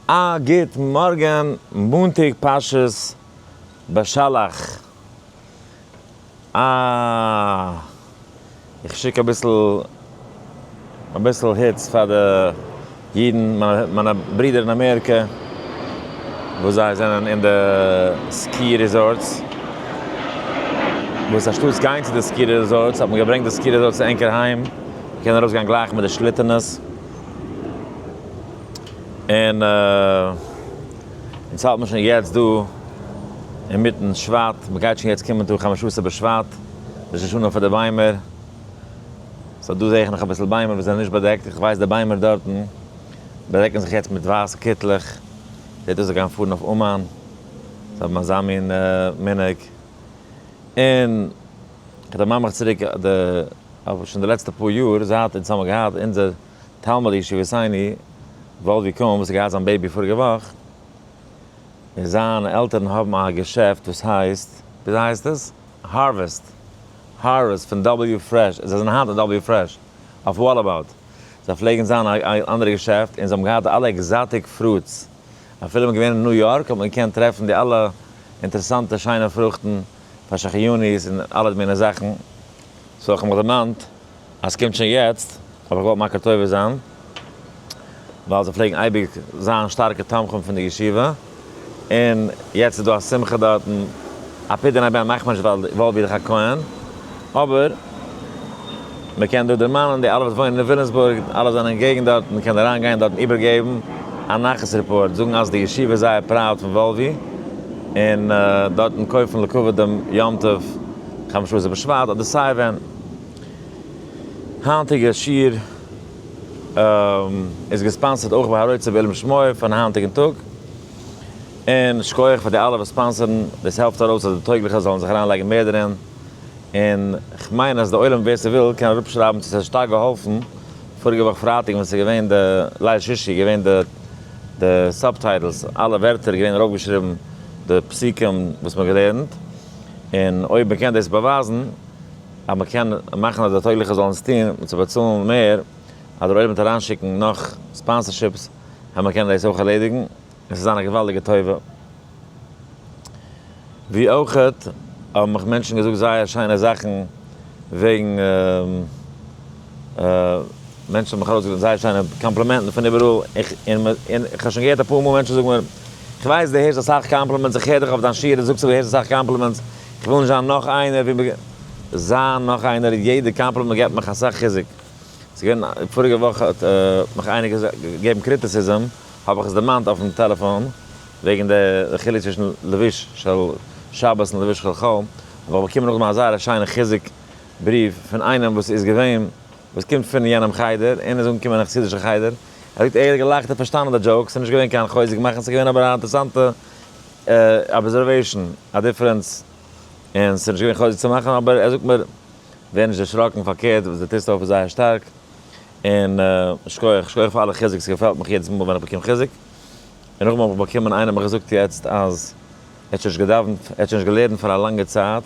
א גוט מארגען, מאנטאג פרשת בשלח. אה, איך שיק אביסל אביסל היץ פאר די אידן, מיינע ברידער אין אמעריקע, וואס זיי זענען אין די ski resorts, וואס אנשטאטס גיין צו די ski resorts האט מען געברענגט די ski resorts צו ענקער היים, מען קען ארויסגיין גלייך מיט די שליטענעס. און אונז האלט מיר שוין יעצט דא אינמיטן שבט, מען גייט שוין יעצט קומען דא חמשה עשר בשבט, ראש השנה פאר די ביימער, so דא זעה איך נאך אביסל ביימער וואס זענען נישט באדעקט, איך ווייס די ביימער דארטן באדעקן זיך יעצט מיט ווייסע קיטלעך, זעט אויס זיי גייען פארן אויף אומאן, זיי האבן אזא מין מנהג, און כ'דערמאן מיך צוריק די שוין די לעצטע פאר יאר זייט אונז האבן געהאט אונזער תלמיד ישיבתינו וואלווי קאהן וואס האט געהאט זיין baby פאריגע וואך, און זיינע עלטערן האבן א געשעפט וואס הייסט, וויאזוי הייסט עס? Harvest, Harvest פון W Fresh, זיי זענען היינט אין W Fresh אויף Wallabout, זיי פלעגן זיין א אנדערע געשעפט און זיי האבן געהאט אלע exotic fruits, אפילו מען געווען אין ניו יארק האט מען געקענט טרעפן די אלע אינטערעסאנטע שיינע פרוכטן פאר שהחיינו'ס און אלע מיני זאכן, so איך האב מיך דערמאנט אז ס'קומט שוין יעצט, האב איך געוואלט מכיר טובה זיין, ווייל זיי פלעגן אייביג זיין שטארקע תומכים פון די ישיבה, און יעצט איז דא א שמחה דארטן, א פדיון הבן מאכט מען נישט ווייל וואלווי איז דאך א כהן, אבער מען קען דא דערמאנען די אלע וואס וואוינען אין וויליאמסבורג, אלע זענען אין געגנט דארט, מען קען אריין גיין דארטן איבערגעבן א נחת report, זאגן אז די ישיבה איז זייער proud פון וואלווי, און דארטן קויפן לכבוד דעם יום טוב חמשה עשר בשבט אדער סיי ווען. היינטיגע שיעור איז גע sponsored אויך ביי הרוצה בעילום שמו פארן היינטיגן טאג, און שכוח פאר די אלע וואס sponsor ן, דאס העלפט ארויס אז די טויגליכע זאלן זיך אריינלייגן מער דערין, און כ'מיין אז די עולם ווער ס'וויל קען אראפשרייבן צו ס'האט שטארק געהאלפן, פאריגע וואך פרייטאג ווען ס'איז געווען די ליל שישי איז געווען די די subtitles אלע ווערטער געווען ארויפגעשריבן די פסוקים וואס מ'האט געלערנט, און אויב מ'קען דאס באווייזן. אז מען קען מאכן אז די טויגליכע זאלן עס טון, און צו באצאלן מער, אז דער עולם וועט אריינשיקן נאך sponsorships, אז מען קען דאס אויך ערלעדיגן, און ס'זאל זיין א געוואלדיגע טובה. ווי אויך האבן מיך מענטשן געזאגט זייער שיינע זאכן וועגן, מענטשן האבן מיך ארויסגעזאגט זייער שיינע קאמפלימענטן פון איבעראל, איך און איך האב שוין געהערט אפאר מאל מענטשן זאגן מיר, איך ווייס דו הערסט אסאך compliments, איך הער דיך אויף דיין שיעור, דו זאגסט אז דו הערסט אסאך compliments, איך וויל נישט זיין נאך איינער ווי זיין נאך איינער, יעדע קאמפלימענט געבט מיך אסאך חיזוק. ס'איז געווען פאריגע וואך האט מיך איינער געגעבן criticism, האב איך עס דערמאנט אויפן טעלעפאן, וועגן די חילוק צווישן לבוש של שבת און לבוש של חול, האב איך באקומען נאכדעם א זייער א שיינע חיזוק בריוו פון איינעם וואס איז געווען וואס קומט פון יענעם חדר און איז אנגעקומען אין א חסידישע חדר, ער זאגט ער האט געלאכט און פארשטאנען די joke, ס'איז נישט געווען קיין חוזק מאכן, ס'איז געווען אבער א אינטערעסאנטע observation, א difference, און ס'איז נישט געווען חוזק צו מאכן, אבער ער זאגט מיר, ווער נישט דערשראקן, פארקערט, וואס דו טוסט אויף איז זייער שטארק, און שכוח, שכוח פאר אלע חיזוק, ס'געפעלט מיך יעדעס מאל ווען איך באקום חיזוק, און נאכדעם האב איך באקומען, איינער האט מיך געזאגט יעצט אז ער האט שוין נישט געדאווענט, ער האט שוין נישט געלערנט פאר א לאנגע צייט,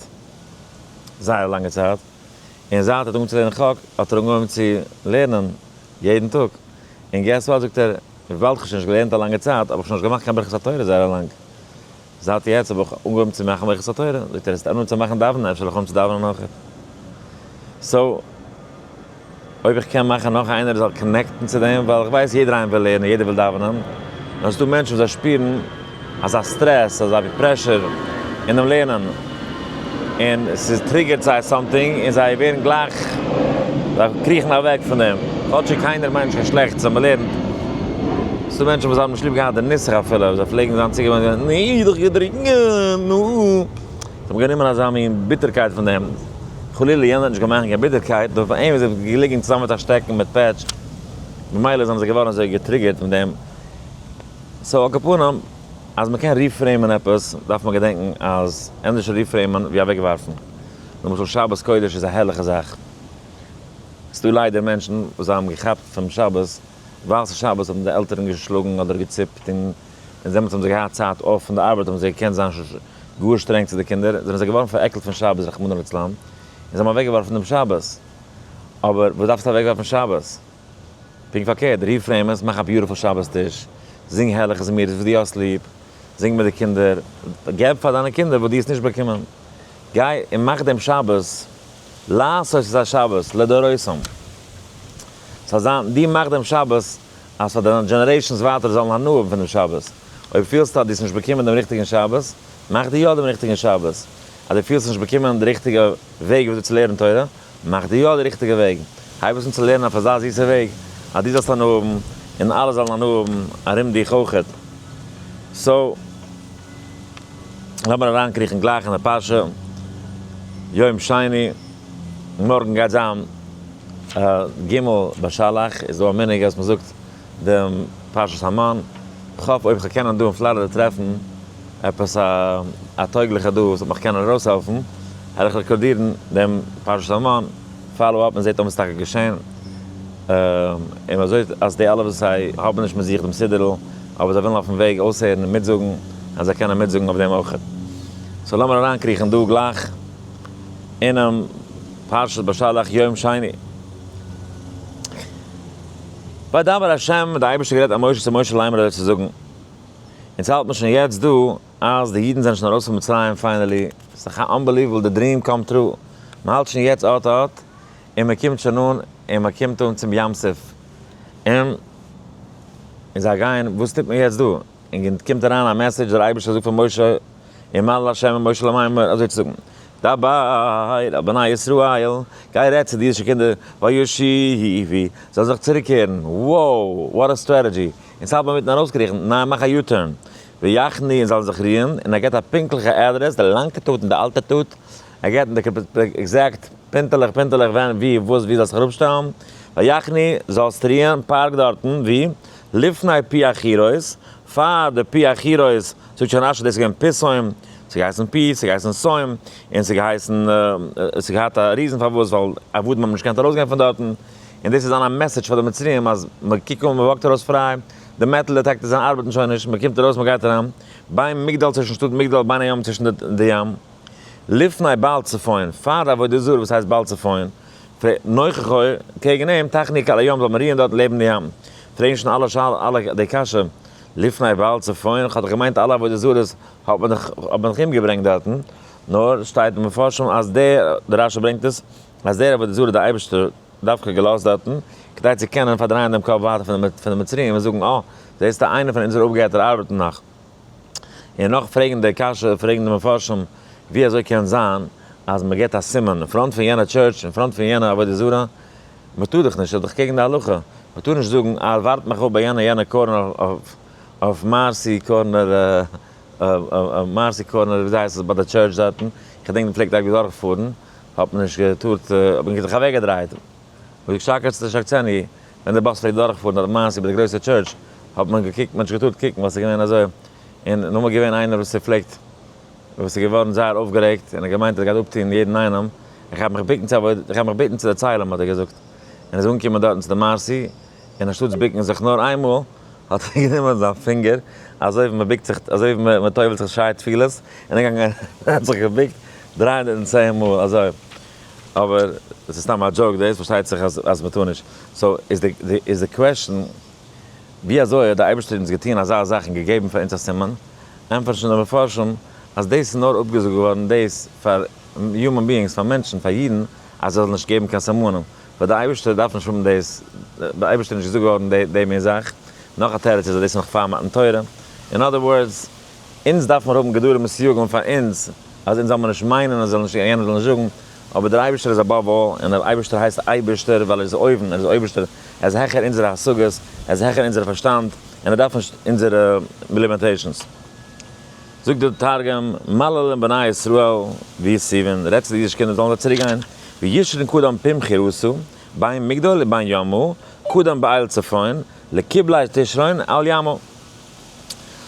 זייער לאנגע צייט, און זייט ער האט אנגעהויבן צו לערנען חק האט ער אנגעהויבן צו לערנען יעדן טאג, און guess what זאגט ער, וויבאלד כ'האב שוין נישט געלערנט א לאנגע צייט האב איך שוין נישט געמאכט קיין ברכת התורה זייער לאנג, זייט יעצט האב איך אנגעהויבן צו מאכן ברכת התורה, זאגט ער, עס איז אנגעהויבן צו מאכן דאווענען, אפשר זאל איך אנהויבן צו דאווענען אויך. so אויב איך קען מאכן נאך איינער זאל connect ן צו דעם, ווייל איך ווייס יעדער איינער וויל לערנען, יעדער וויל דאווענען, נאר ס'איז דא מענטשן וואס זיי שפירן אזא סטרעס, אזא pressure אינעם לערנען, און ס' trigger ט זיי something, און זיי ווערן גלייך, זיי קריכן אוועק פון דעם, כאטשיג קיינער מיינט נישט קיין שלעכטס ווען מ'לערנט, ס'איז דא מענטשן וואס האבן נישט ליב געהאט די נוסח אפילו, זיי פלעגן זיין צוגעוואוינט, נו, דאך געדרינגען, נו. זיי האבן גענומען אזא מין ביטערקייט פון דעם, חלילה יענער האט נישט געמאכט קיין ביטערקייט, נאר פאר אים איז עס געליגן צוזאמען מיט א שטעקן מיט פעטש, ממילא זענען זיי געווארן אזוי גע trigger ט פון דעם. so על כל פנים, אז מען קען reframe ען עפעס, דארף מען געדענקן אז ענדערש reframe ען ווי אוועקווארפן. למשל שבת קודש איז א הערליכע זאך. ס'דא ליידער מענטשן וואס זיי האבן געכאפט פון שבת, ווייל ס'איז שבת האבן די עלטערן געשלאגן אדער געציפט און און דעמאלטס האבן זיי געהאט צייט off פון די ארבעט האבן זיי געקענט זיין גאר שטרענג צו די קינדער, זענען זיי געווארן פארעקלט פון שבת רחמנא לצלן, און זיי האבן אוועקגעווארפן דעם שבת. אבער וואס דארפסטו אוועקווארפן שבת? פונקט פארקערט, reframe עס, מאך א beautiful שבת טיש, זינג הערליכע זמירות וואס דו האסט ליב, זינג מיט די קינדער, געב פאר דיינע קינדער וואס דו האסט נישט באקומען, גיי און מאך דעם שבת, לעשות את השבת לדורותם, ס'זאל זיין, דו מאך דעם שבת אז פאר דיינע generations ווייטער זאלן הנאה האבן פון דעם שבת, אויב פילסטו אז דו האסט נישט באקומען דעם ריכטיגן שבת, מאך דו יא דעם ריכטיגן שבת, אז דו פילסט נישט באקומען די ריכטיגע וועג וויאזוי צו לערנען תורה, מאך דו יא די ריכטיגע וועג, הייב עס אן צו לערנען אויף אזא זיסע וועג אז דו זאלסט הנאה האבן און אלע זאלן הנאה האבן ארום דיך אויכעט. so, לאמיר אריינקריכן גלייך אין די פרשה, יום שני, מארגן גייט זיין ג' בשלח, איז דא א מנהג אז מען זאגט דעם פרשת המן, כ'האף אויב כ'קען דא אין פלארידע טרעפן עפעס א טויגליכע דא וואס וועט מיך קענען ארויסהעלפן, העל איך רעקארדירן דעם פרשת המן, follow up, מען זעט אויב עס איז טאקע געשען, און אזוי אז די אלע וואס זיי האבן נישט מיט זיך דעם סידור'ל, אבער זיי ווילן אויפן וועג אויסהערן און מיטזאגן, אז זיי קענען מיטזאגן אויף דעם אויך. so לאמיר אריינקריכן דא גלייך אינעם פרשת בשלח יום שני. וידבר השם, האט דער אייבערשטער גערעדט אל משה צו משה לאמר אזוי צו זאגן, אונז האלט מען שוין יעצט דא אז די אידן זענען שוין ארויס פון מצרים finally, ס'איז דאך unbelievable, די dream come true, מען האלט שוין יעצט אט אט און מען קומט שוין אן און מען קומט אן צום ים סוף, און זיי גייען, וואס טוט מען יעצט דא? און קומט אריין א message, דער אייבערשטער זאגט פאר משה, וימלל ה' אל משה לאמר, אזוי צו זאגן, דבר אל בני ישראל, גיי רעד צו די אידישע קינדער, וישובו, זאלן זיך צוריקקערן, wow, what a strategy, אונז האלט מען מיטן ארויסקריכן, ניין מאך א U-turn, ויחנו און זאלן זיך רוען, און ער געבט א פונקטליכע אדרעס, די longitude און די altitude, ער געבט די exact פינטעלעך פינטעלעך ווען ווי וואס ווי זאלסט זיך אראפשטעלן, ויחנו זאלסט רוען, park דארטן, ווי, לפני פי החירות, פאר די פי החירות, זאגט שוין רשי דאס איז געווען פיתום, ס'איז געהייסן פי, ס'איז געהייסן סום, און ס'איז געהייסן, ס'איז געהאט א reason פארוואס, ווייל עבדים האבן נישט געקענט ארויסגיין פון דארטן, און דאס איז זיין א message פאר די מצריים אז מען קוקט אן מען walk ט ארויס פריי, די metal detectors זיי ארבעטן שוין נישט, מען קומט ארויס מען גייט אריין, בין מגדול צווישן שטאט מגדול בין הים צווישן די ים, לפני בעל צפון, פאר די עבודה זרה וואס הייסט בעל צפון, נוכחו, קעגן אים, תחנו על הים זאל מען רוען דארט לעבן די ים, פרעגן שוין אלע שאלות אלע די קשיא, לפני בעל צפון, כ'האב דאך געמיינט אלע עבודה זרות האט מען דאך האט מען דאך אומגעברענגט דארטן, נאר שטייט אין מפרשים אז דער, דער רשי ברענגט עס, אז דער עבודה זרה האט דער אייבערשטער דווקא געלאזט דארטן, כדי צו קענען פארדרייען דעם קאפ ווייטער פון די מצריים און זאגן, אה, זעסטו איינער פון אונזערע אפגעטער ארבעטן נאך. און נאך פרעגן די קשיא, פרעגן די מפרשים, ווי אזוי קען זיין אז מען גיבט א סימן אין front פון יענע church, אין front פון יענע עבודה זרה, מען טאר דאך נישט, ס'איז דאך קעגן די הלכה, מען טאר נישט זאגן, אה, ווארט מיך אפ ביי יענע יענע corner אויף מארסי corner, מארסי corner, וויאזוי הייסט עס, ביי די church דארטן, איך געדענק מען פלעגט אייביג דורכפארן, האט מען נישט געטארט, האט מען זיך אוועקגעדרייט, ווי שקץ תשקצנו, ווען די באס פלעגט דורכפארן דארט מארסי ביי די גרויסע church, האט מען געקוקט, מען האט נישט געטארט קוקן ווייל ס'איז געווען אזוי, און נאכמער געווען איינער וואס ס'פלעגט, וואס איז געווארן זייער אויפגערעגט און האט געמיינט ער גייט אפטון יעדן איינעם, איך גיי מיך בוקן צו עבודה, איך גיי מיך בוקן צו די צלם האט ער געזאגט, און איז אנגעקומען דארטן צו די מארסי, און אנשטאטס בוקן זיך נאר איינמאל, האט ער גענומען זיין פינגער, אזוי ווי מען בוקט זיך, אזוי ווי מען טובל'ט זיך ש"י טבילות, און ער געגאנגען און האט זיך געבוקט 310 מאל, אזוי. אבער עס איז סתם א joke דאס, פארשטייט זיך אז אז מען טאר נישט. so איז די איז די question, ווי אזוי האט די אייבערשטער אונז געטון אזא זאך און געגעבן פאר אונז א סימן? ענטפערן שוין די מפרשים אז דאס איז נאר אפגעזאגט געווארן דאס פאר human beings, פאר מענטשן, פאר אידן, אז זיי זאלן נישט געבן קיין סימנים. פאר די אייבערשטער דארף נישט האבן דאס, די אייבערשטער איז נישט געזאגט געווארן די מין זאך. נאך א תירוץ איז אז דאס איז נאך פאר מתן תורה. in other words, אונז דארף מיר האבן גדרים וסייגים פאר אונז, אז אונז זאל מען נישט מיינען, אז זאל נישט יענער זאל נישט זאגן, אבער דער אייבערשטער איז above all, און דער אייבערשטער הייסט אייבערשטער ווייל ער איז אויבן, ער איז אויבערשטער, ער איז העכער אונזערע השגות, ער איז העכער אונזערע פארשטאנד, און ער דארף נישט אונזערע limitations. זאגט דער תרגום, מלל עם בני ישראל ויתיבון, רעדט צו די אידישע קינדער זאלן זיי צוריק גיין, וישרון קדם פום חירתא, בין מגדול ובין ימה, קדם בעל צפון, לקבלי תשרון על ימה.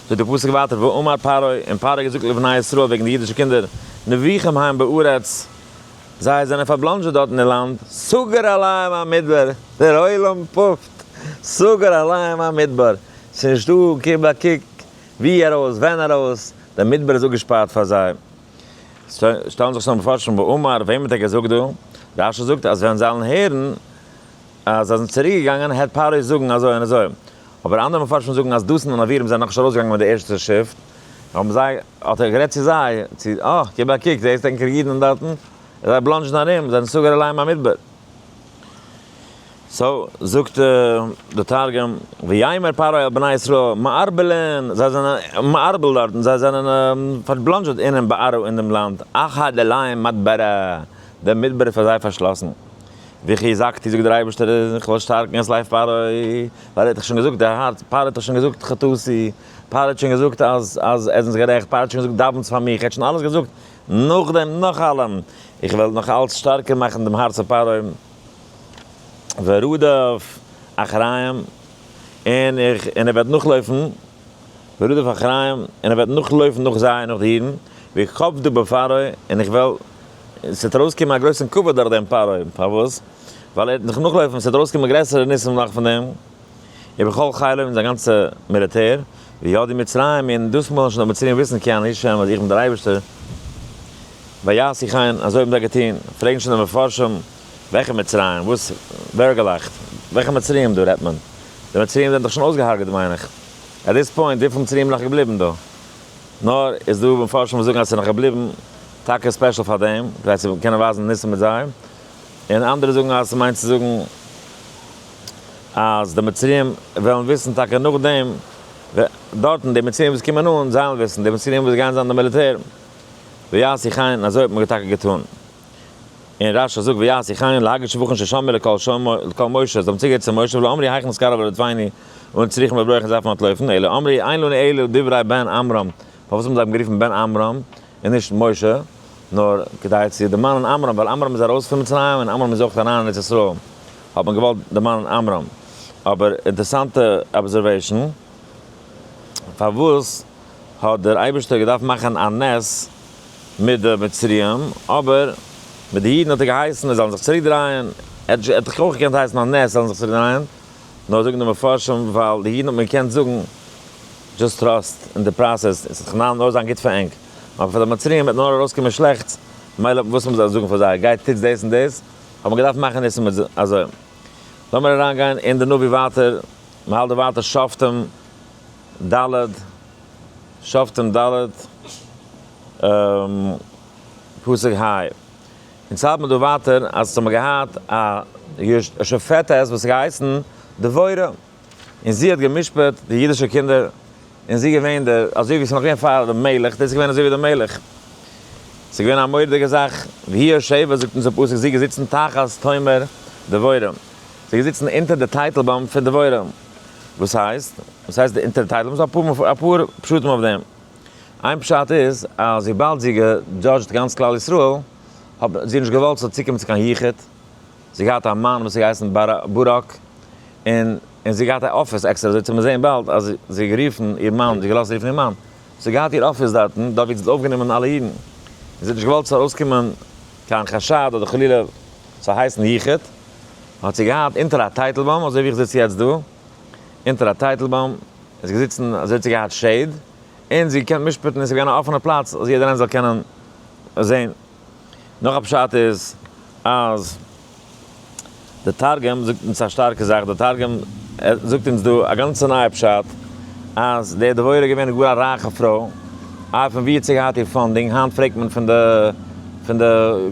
זאגט דער פסוק ווייטער ואמר פרעה, און פרעה האט געזאגט לבני ישראל וועגן די אידישע קינדער, נבוכים הם בארץ, זיי זענען פארבלאנדזשעט דארט אין די לאנד, סגר עליהם המדבר, דער עולם פאפט, סגר עליהם המדבר, ס'איז נישטא גיב א קוק ווי ארויס ווען ארויס, דער מדבר איז אפגעשפארט פאר זיי. שטעלן זיך שוין מפרשים ואמר, וועם האט ער געזאגט דא? רשי זאגט אז ווען זיי וועלן הערן אז זיי זענען צוריק געגאנגען העט פרעה זאגן אזוי און אזוי. אבער אנדערע מפרשים זאגן אז דתן און אבירם זענען נאכנישט ארויסגעגאנגען מיט די ערשטע shift, האבן זיי, האט ער גערעדט צו זיי, צו, אה, גיב א קוק, זעהסט ענקערע אידן דארטן? זיי בלאנדזשן ארום, זענען סגור עליהם המדבר. so, זאגט די תרגום, ויאמר פרעה אל בני ישראל, מערבלין, זיי זענען מערבל דארטן, זיי זענען פארבלאנדזשעט אינעם בארא אין דעם לאנד, אחד עליהם מדברא, דער מדבר איז פאר זיי פארשלאסן. וכי זאגט זאגט דער אייבערשטער, איך וועל שטארקן את לב פרעה, ווייל ער האט דאך שוין געזאגט, דער הארץ, פרעה האט דאך שוין געזאגט חטאתי, פרעה האט שוין געזאגט אז אז ער איז נישט גערעכט, פרעה האט שוין געזאגט דאווענטס פאר מיך, ער האט שוין אלעס געזאגט, נאכדעם נאך אלעם, איך וועל נאך אלץ שטארקער מאכן דעם הארץ פון פרעה, ורדף אחריהם, און איך, און ער וועט נאכלויפן, ורדף אחריהם, און ער וועט נאכלויפן נאך זיי, נאך די אידן, ואכבדה בפרעה, און איך וועל, עס וועט ארויסקומען א גרויסן כבוד דורך דעם פרעה, פארוואס? ווייל ער וועט נאך נאכלויפן, עס וועט ארויסקומען גרעסערע ניסים נאך פון דעם, ובכל חילו און זיין גאנצע מיליטער, וידעו מצרים, און דאס מאל שוין די מצריים וויסן כי אני ה' אז איך בין דער אייבערשטער, ויעשו כן, אזוי האבן זיי געטון, פרעגן שוין די מפרשים, וועלכע מצרים? וואס? ווער געלאכט? וועלכע מצריים דא רעדט מען? די מצריים זענען דאך שוין אויסגעהארגעט מיין איך. at this point וויפיל מצריים נאך געבליבן דא? נאר איז דא מפרשים וואס זאגן אז ס'איז נאך געבליבן טאקע special פאר דעם, כדי צו קענען ווייזן ניסים מיט זיי, און אנדערע זאגן אז ס'מיינט צו זאגן אז די מצריים וועלן וויסן טאקע נאכדעם דארטן, די מצריים וואס קומען אן, זיי וועלן וויסן, די מצריים וואס גייען זיין די מיליטער, ויעשו כן, אזוי האט מען טאקע געטאן. און רש"י זאגט ויעשו כן להגיד שבחן ששמעו לקול לקול משה, זיי האבן צוגעהערט צו משה ולא אמרו היכן נתקרב לרדפנו אנו צריכים לברוח אונז דארפן אנטלויפן, אלא אמרו אין לנו אלא דברי בן עמרם, פארוואס האבן זיי אים גערופן בן עמרם און נישט משה, נאר כדי צו דערמאנען עמרם, ווייל עמרם איז ארויס פון מצרים און עמרם איז אויך אריין אין ארץ ישראל, האט מען געוואלט דערמאנען עמרם. אבער אינטערסאנטע observation, פארוואס האט דער אייבערשטער געדארפט מאכן א נס מיט די מצריים, אבער מיט די אידן האט ער געהייסן זיי זאלן זיך צוריק דרייען, ער האט דאך אויך געקענט הייסן א נס זיי זאלן זיך צוריק דרייען, נאר זאגן די מפרשים ווייל די אידן האט מען געקענט זאגן just trust אין די process, עס וועט נאר זיין גוט פאר ענק, אבער פאר די מצריים וועט נאר ארויסקומען שלעכטס, מילא וואס מוז זיי זאגן פאר זיי, גייט טוטס דאס און דאס, האט מען געדארפט מאכן ניסים מיט אזוי. לאמיר אריינגיין אין די נביא ווייטער, מען האלט דא ווייטער שופטים ד', שופטים ד', פסוק ה'. אונז האלט מיר דא ווייטער אז עס האט מען געהאט א שופטת וואס האט געהייסן דבורה, און זי האט גע'משפט די אידישע קינדער, און זי איז געווען די, אזוי ווי עס איז נאך געווען פאר די מלך, דאס איז געווען אזוי ווי די מלך. עס איז געווען א מורא'דיגע זאך, והיא יושבת, זאגט אונז דער פסוק, זי איז געזיצן תחת תומר דבורה, זי איז געזיצן אונטער די טייטלבוים פון דבורה. וואס הייסט? וואס הייסט די אונטער די טייטלבוים? ס'איז אפאר פשטים אויף דעם. איין פשט איז אז וויבאלד זי גע judge ט גאנץ כלל ישראל, האט זי נישט געוואלט ס'זאל צוקומען צו קיין יחוד, זי געהאט א מאן וואס האט געהייסן ברק, און און זי געהאט א אפיס עקסטער, אזוי צו מיר זעהן באלד אז זי האט גערופן איר מאן, זי האט געלאזט רופן איר מאן, זי האט געהאט איר אפיס דארטן, דארט ווי זי האט אויפגענומען אלע אידן, און זי האט נישט געוואלט ס'זאל ארויסקומען קיין חשד אדער חלילה ס'זאל הייסן יחוד, האט זי געהאט אונטער א טייטלבוים, אזוי ווי איך זיץ יעצט דא, אונטער א טייטלבוים, איז געזיצן, אזוי האט זי געהאט shade, און זי געקענט משפט'ן און ס'איז געווען א אפענע פלאץ אז יעדער איינער זאל קענען זען. נאך א פשט איז אז די תרגום זאגט אונז א שטארקע זאך, די תרגום זאגט אונז דא א גאנצע נייע פשט, אז די דבורה איז געווען גאר א רייכע פרוי, איי פון ווי האט זי געהאט איר funding, היינט פרעגט מען פון די פון די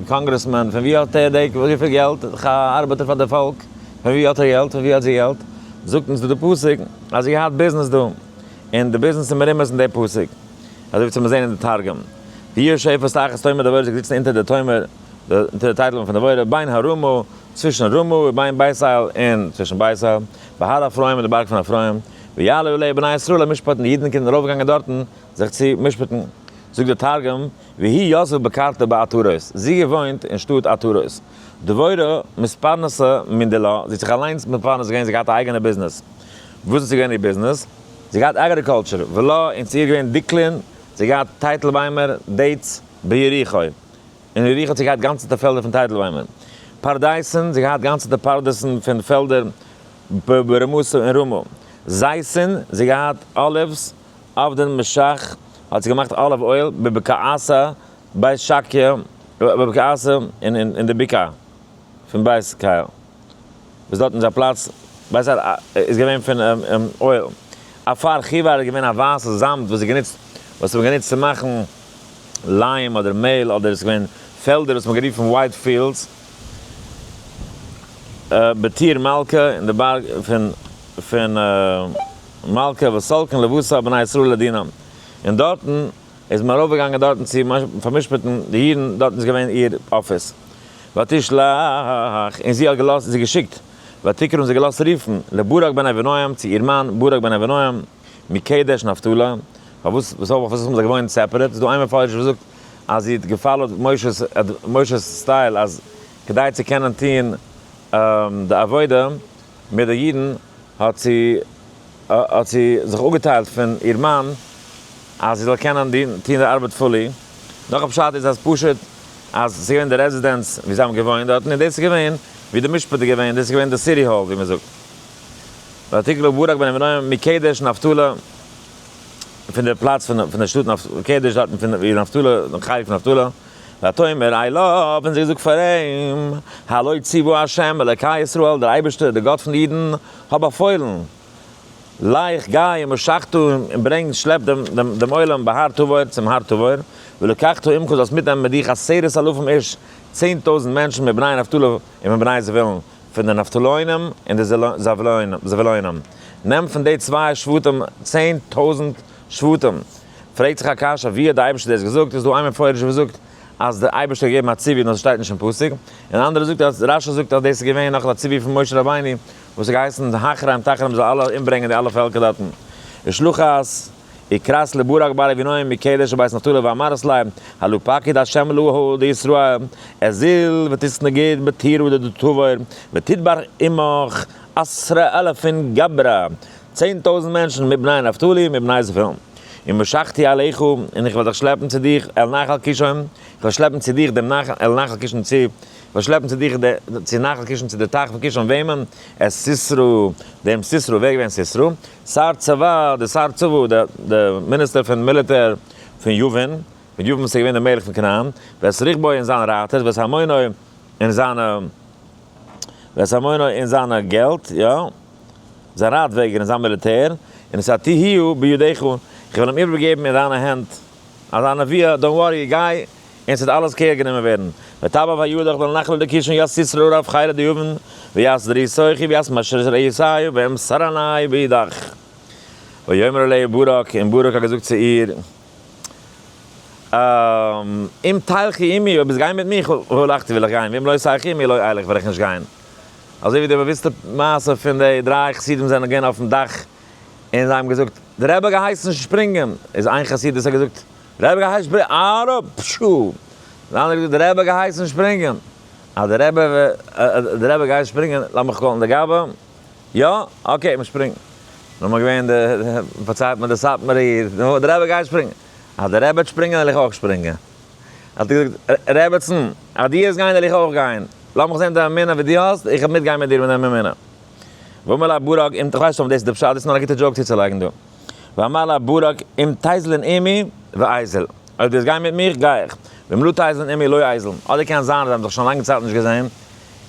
congressman פון ווי האט ער די אזויפיל געלט, איך ארבעט פאר די פאלק, פון ווי האט ער געלט, פון ווי האט זי געלט, זאגט אונז דא די פסוק אז זי האט געהאט ביזנעס דא, און די ביזנעס איז מרומז אין די פסוק, אזוי ווי צו מיר זעהן אין די תרגום. והיא יושבת תחת תומר דבורה זי זיצן אונטער די תומר, אונטער די טייטלבוים פון דבורה, בין הרמה, צווישן רמה, ובין בית אל, און צווישן בית אל, בהר אפרים און די בארג פון אפרים, ויעלו עליה בני ישראל למשפט און די אידן קינדער ארויפגעגאנגען דארטן זיך צו משפט'ן. זאגט דער תרגום, והיא יתבא בקרתא בעטרות, זי געוואוינט אין שטאט עטרות. דבורה מתפרנסה מן דילה, זי האט זיך אליינס מפרנס געווען, זי האט געהאט א אייגענע ביזנעס. וואס איז געווען איר ביזנעס? זי האט געהאט agriculture, ולה, און ס'איז איר געווען דקלין, זי האט געהאט טייטלביימער, dates, ביריחו. אין יריחו האט זי געהאט גאנצעטע פעלדער פון טייטלביימער. פרדסין, זי האט געהאט גאנצעטע פרדסן פון פעלדער ברמתא אין רמה. זיתין, זי האט געהאט olives, עבדן משח, האט זי געמאכט olive oil, בבקעת בית שקיא, בבקעת אין די בקעה פון בית קל. וואס דארטן איז א פלאץ. בית אל איז געווען פון אויל. עפר חיור איז געווען א ווייסע זאמד וואס איז גענוצט וואס האט מען גענוצט צו מאכן ליים אדער מעהל אדער עס איז געווען פעלדער וואס מען האט גערופן white fields. בטור מלכה אין די בארג פון פון מלכה וסולקין לבשר בני ישראל לדינם און דארטן איז מען ארויפגעגאנגען דארטן צו פאר'משפט'ן די אידן, דארטן איז געווען איר אפיס. ותשלח, און זי האט געלאזט, זי געשיקט, ותקרא און זי געלאזט רופן, לברק בן אבינועם, צו איר מאן, ברק בן אבינועם, מקדש נפתלי, פארוואס, פארוואס האבן זיי געוואוינט separate, איז דא איין מפרש וואס זאגט אז זי האט גע follow ט משה'ס משה'ס style אז כדי צו קענען טון די עבודה מיט די אידן האט זי האט זי זיך אפגעטיילט פון איר מאן אז זי זאל קענען טון די ארבעט fully. נאך א פשט איז אז פשוט אז ס'איז געווען די רעזידענץ ווי זיי האבן געוואוינט דארטן און דאס איז געווען ווי די משפט איז געווען, דאס איז געווען די city hall ווי מ'זאגט. ותקרא ברק בן אבינועם מקדש נפתלי פון די פלאץ פון די שטאט קדש דארטן פון ווי נפתלי, די חלק פון נפתלי. ותאמר אליו און זי האט געזאגט פאר אים, הלא צוה ה' אלקי ישראל דער אייבערשטער דער גאט פון די אידן האט באפוילן, לך גיי ומשכת און ברענג שלעפ דעם עולם בהר תבור צום הר תבור, ולקחת עמך זאלסט מיטנעמען מיט דיך 10,000 איש, 10,000 מענטשן מבני נפתלי ומבני זבולון, פון די נפתלוינים און די זבולונים, נעם פון די צוויי שבטים 10,000 שבטים. פרעגט זיך א קשיא, ווי האט די אייבערשטער דאס געזאגט? איז דא איין מפורש וואס זאגט אז דער אייבערשטער האט געגעבן א ציווי נאר עס שטייט נישט אין פסוק, און אנדערע זאגט אז רש"י זאגט אז דאס איז געווען נאך א ציווי פון משה רבינו וואס האט געהייסן החרם תחרים זאל אלע אומברענגען די אלע פעלקער דארטן. ושלחת וקראת לברק בר אבינועם מקדש ובית נפתלי ואמרת להם הלא פקד ה' אלוה לישראל אזיל ותתנגד בטור דתבור ותדבר עמך עשרה אלפין גברא 10,000 מענטשן מבני נפתלי ומבני זבולון. ומשכתי אליך, און איך וועל דיך שלעפן צו דיך, אל נחל קישון, איך וועל שלעפן צו דיך דעם נחל, אל נחל קישון צו, איך וועל שלעפן צו דיך די, צו נחל קישון צו די טייך פון קישון, וועמען? את סיסרא, דעם סיסרא, ווער איז געווען סיסרא? שר צבא, די שר צבא, די, די מיניסטער פון מיליטער פון יבין, פון יבין וואס איז געווען דער מלך פון כנען, ואת רכבו און זיינע רייטערס, ואת המונו און זיינע, ואת המונו און זיינע געלט, יא. זיין רייטוועגער און זיין מיליטער, און ונתתיהו בידך, איך וועל אים איבערגעבן אין דיינע הענט, אזא נבואה, don't worry, גיי, און ס'וועט אלעס care גענומען ווערן. ותבא וידך אל נחל קישון ית סיסרא רב חילא דיבין, וית דריסוכי וית משריתיו ואמסרני בידך. ויאמר אליה ברק, און ברק האט געזאגט צו איר, אם תלכי עמי, אויב וועסט גיין מיט מיך, הלכתי וועל איך גיין, ואם לא תלכי עמי לא אלך וועל איך נישט גיין. אזוי ווי די באוויסטע מעשה פון די דריי חסידים זענען געווען אויפן דאך און זיי האבן געזאגט די רבי האט געהייסן שפרינגען, איז איין חסידות האט געזאגט די רבי האט געהייסן שפרינגען, אראפ פשו! די אנדערע האט געזאגט די רבי האט געהייסן שפרינגען, אז די רבי די רבי האט געהייסן שפרינגען לאמיך call ן די גבאי, יא? okay מען שפרינגט. נו מען געווען די פארציילט מיר די סאטמארע איד, נו די רבי גייט שפרינגען, אז די רבי וועט שפרינגען וועל איך אויך שפרינגען. האט ער געזאגט, רעבעצן, אז דו וועסט גיין וועל איך אויך גיין, לאמיך זען די אמונה ווי דו האסט, איך וועל מיטגיין מיט דיר מיט דיין אמונה. ואמר לה ברק, אם, איך ווייס נישט אויב דאס איז די פשט, דאס איז נאר א גוטע joke צוצולייגן דא. ואמר לה ברק, אם תיזלין עמי, ואיזיל, אויב דו וועסט גיין מיט מיך, גיי איך, ואם לא תיזלין עמי לא איזיל. אדער קען זיין אז זיי האבן זיך שוין לאנגע צייט נישט געזען,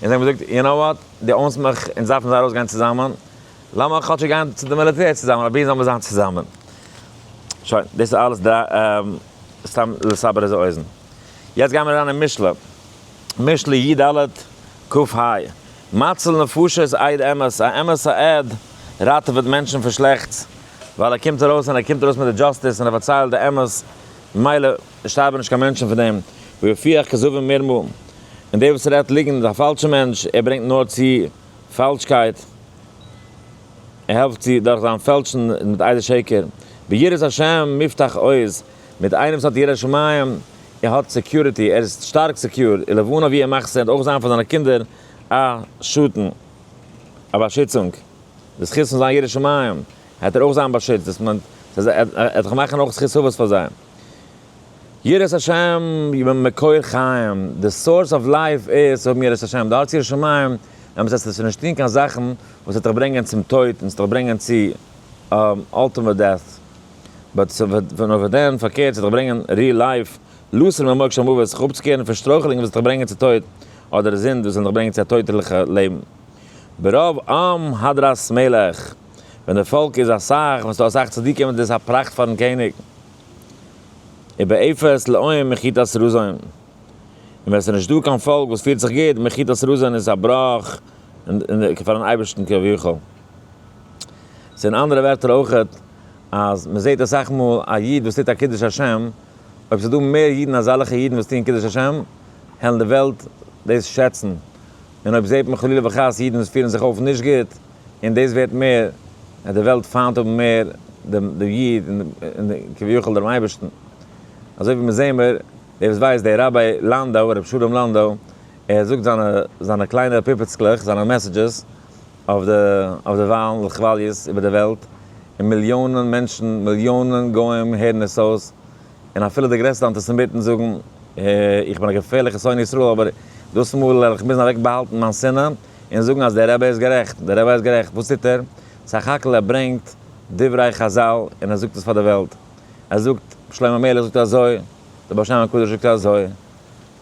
און זיי האבן געזאגט, you know what, דו own סט מיך, אונז דארפן זיי ארויסגיין צוזאמען, לאמיר כאטשיג גיין צו די מיליטער צוזאמען, אבי זאל מיר זיין צוזאמען. שוין, דאס איז אלעס סתם לסבר את האוזן. יעצט גיימיר אריין אין משלי. משלי י ד כ ה. מציל נפשות עד אמת, א אמת'ע עד ראטעוועט מענטשן פון שלעכטס, ווייל ער קומט ארויס און ער קומט ארויס מיט די justice און ער פארציילט די אמת, ממילא שטארבן נישט קיין מענטשן פון דעם. ויוכיח כזבים מרמה, און דער וואס רעדט ליגנט איז א פאלשע מענטש, ער ברענגט נאר צו פאלשקייט. ער העלפט צו דורך זיין פעלשן מיט עדי שקר. ביראת השם מובטח עוז, מיט איינעם וואס האט יראת שמים, ער האט security, ער איז שטארק secure, ולבניו יהיה מחסה, ער וועט אויך זיין פאר זיינע קינדער א שאטן, א באשיצונג. די זכות פון זיין יראת שמים, העט ער אויך זיין באשיצט, דאס מיינט, ער וועט דאך מאכן אויך זכות אבות פאר זיי. יראת השם מקור חיים, די source of life איז צו האבן יראת השם, דו האסט יראת שמים, דעמאלטס וועסטו נישט טון קיין זאכן וואס וועט דיך ברענגען צום טויט און ס'וועט דיך ברענגען צו ultimate death, but נאר פאר דעם, פארקערט, ס'וועט דיך ברענגען real life, לסור ממוקש המוות, זיך אפצוקערן פון שטרויכלונגען וואס וועט דיך ברענגען צו טויט, אדער זינד וואס וועלן דיך ברענגען צו א טויטליכע לעבן. ברוב עם הדרת מלך, ווען די פאלק איז אסאך, ווען ס'דא אסאך צדיקים איז דאס א פראכט פארן קעניג. ובאפס לאום מחיתת רזון, און ווען ס'איז נישט דא קיין פאלק וואס פירט זיך גוט, מחיתת רזון איז א בראך פארן אייבערשטן כביכול. ס'איז אין אנדערע ווערטער אויכעט אז מ'זעט אסאך מאל א איד וואס טוט א קידוש השם, אויב ס'איז דא מער אידן אזעלכע אידן וואס טוען קידוש השם, העלן די וועלט דאס שעצן, און אויב זעט מען חלילה וחס אידן וואס פירן זיך אויף נישט גוט, און דאס ווערט מער, וועט די וועלט פיינט האבן מער דעם איד און כביכול דעם אייבערשטן. אזוי ווי מיר זעען מיר, דער וואס ווייסט, דער ראביי לאנדאו, רבי שלום לאנדאו, ער זאגט זיינע זיינע קליינע פיפיצקלעך, זיינע messages, אויף די אויף די וואלן, די כוואליעס איבער די וועלט, און מיליאנען מענטשן, מיליאנען גוים הערן עס אויס, און אפילו די גרעסטע אנטיסעמיטן זאגן, איך בין א געפערליכע שונא ישראל, אבער דאס מאל וועל איך מוזן אוועק באהאלטן מיין שנאה, און זאגן אז דער רבי איז גערעכט, דער רבי איז גערעכט, וואס טוט ער? סך הכל ער ברענגט דברי חזל און ער זאגט עס פאר די וועלט, ער זאגט, שלמה המלך זאגט אזוי, דער בעל שם הקדוש זאגט אזוי,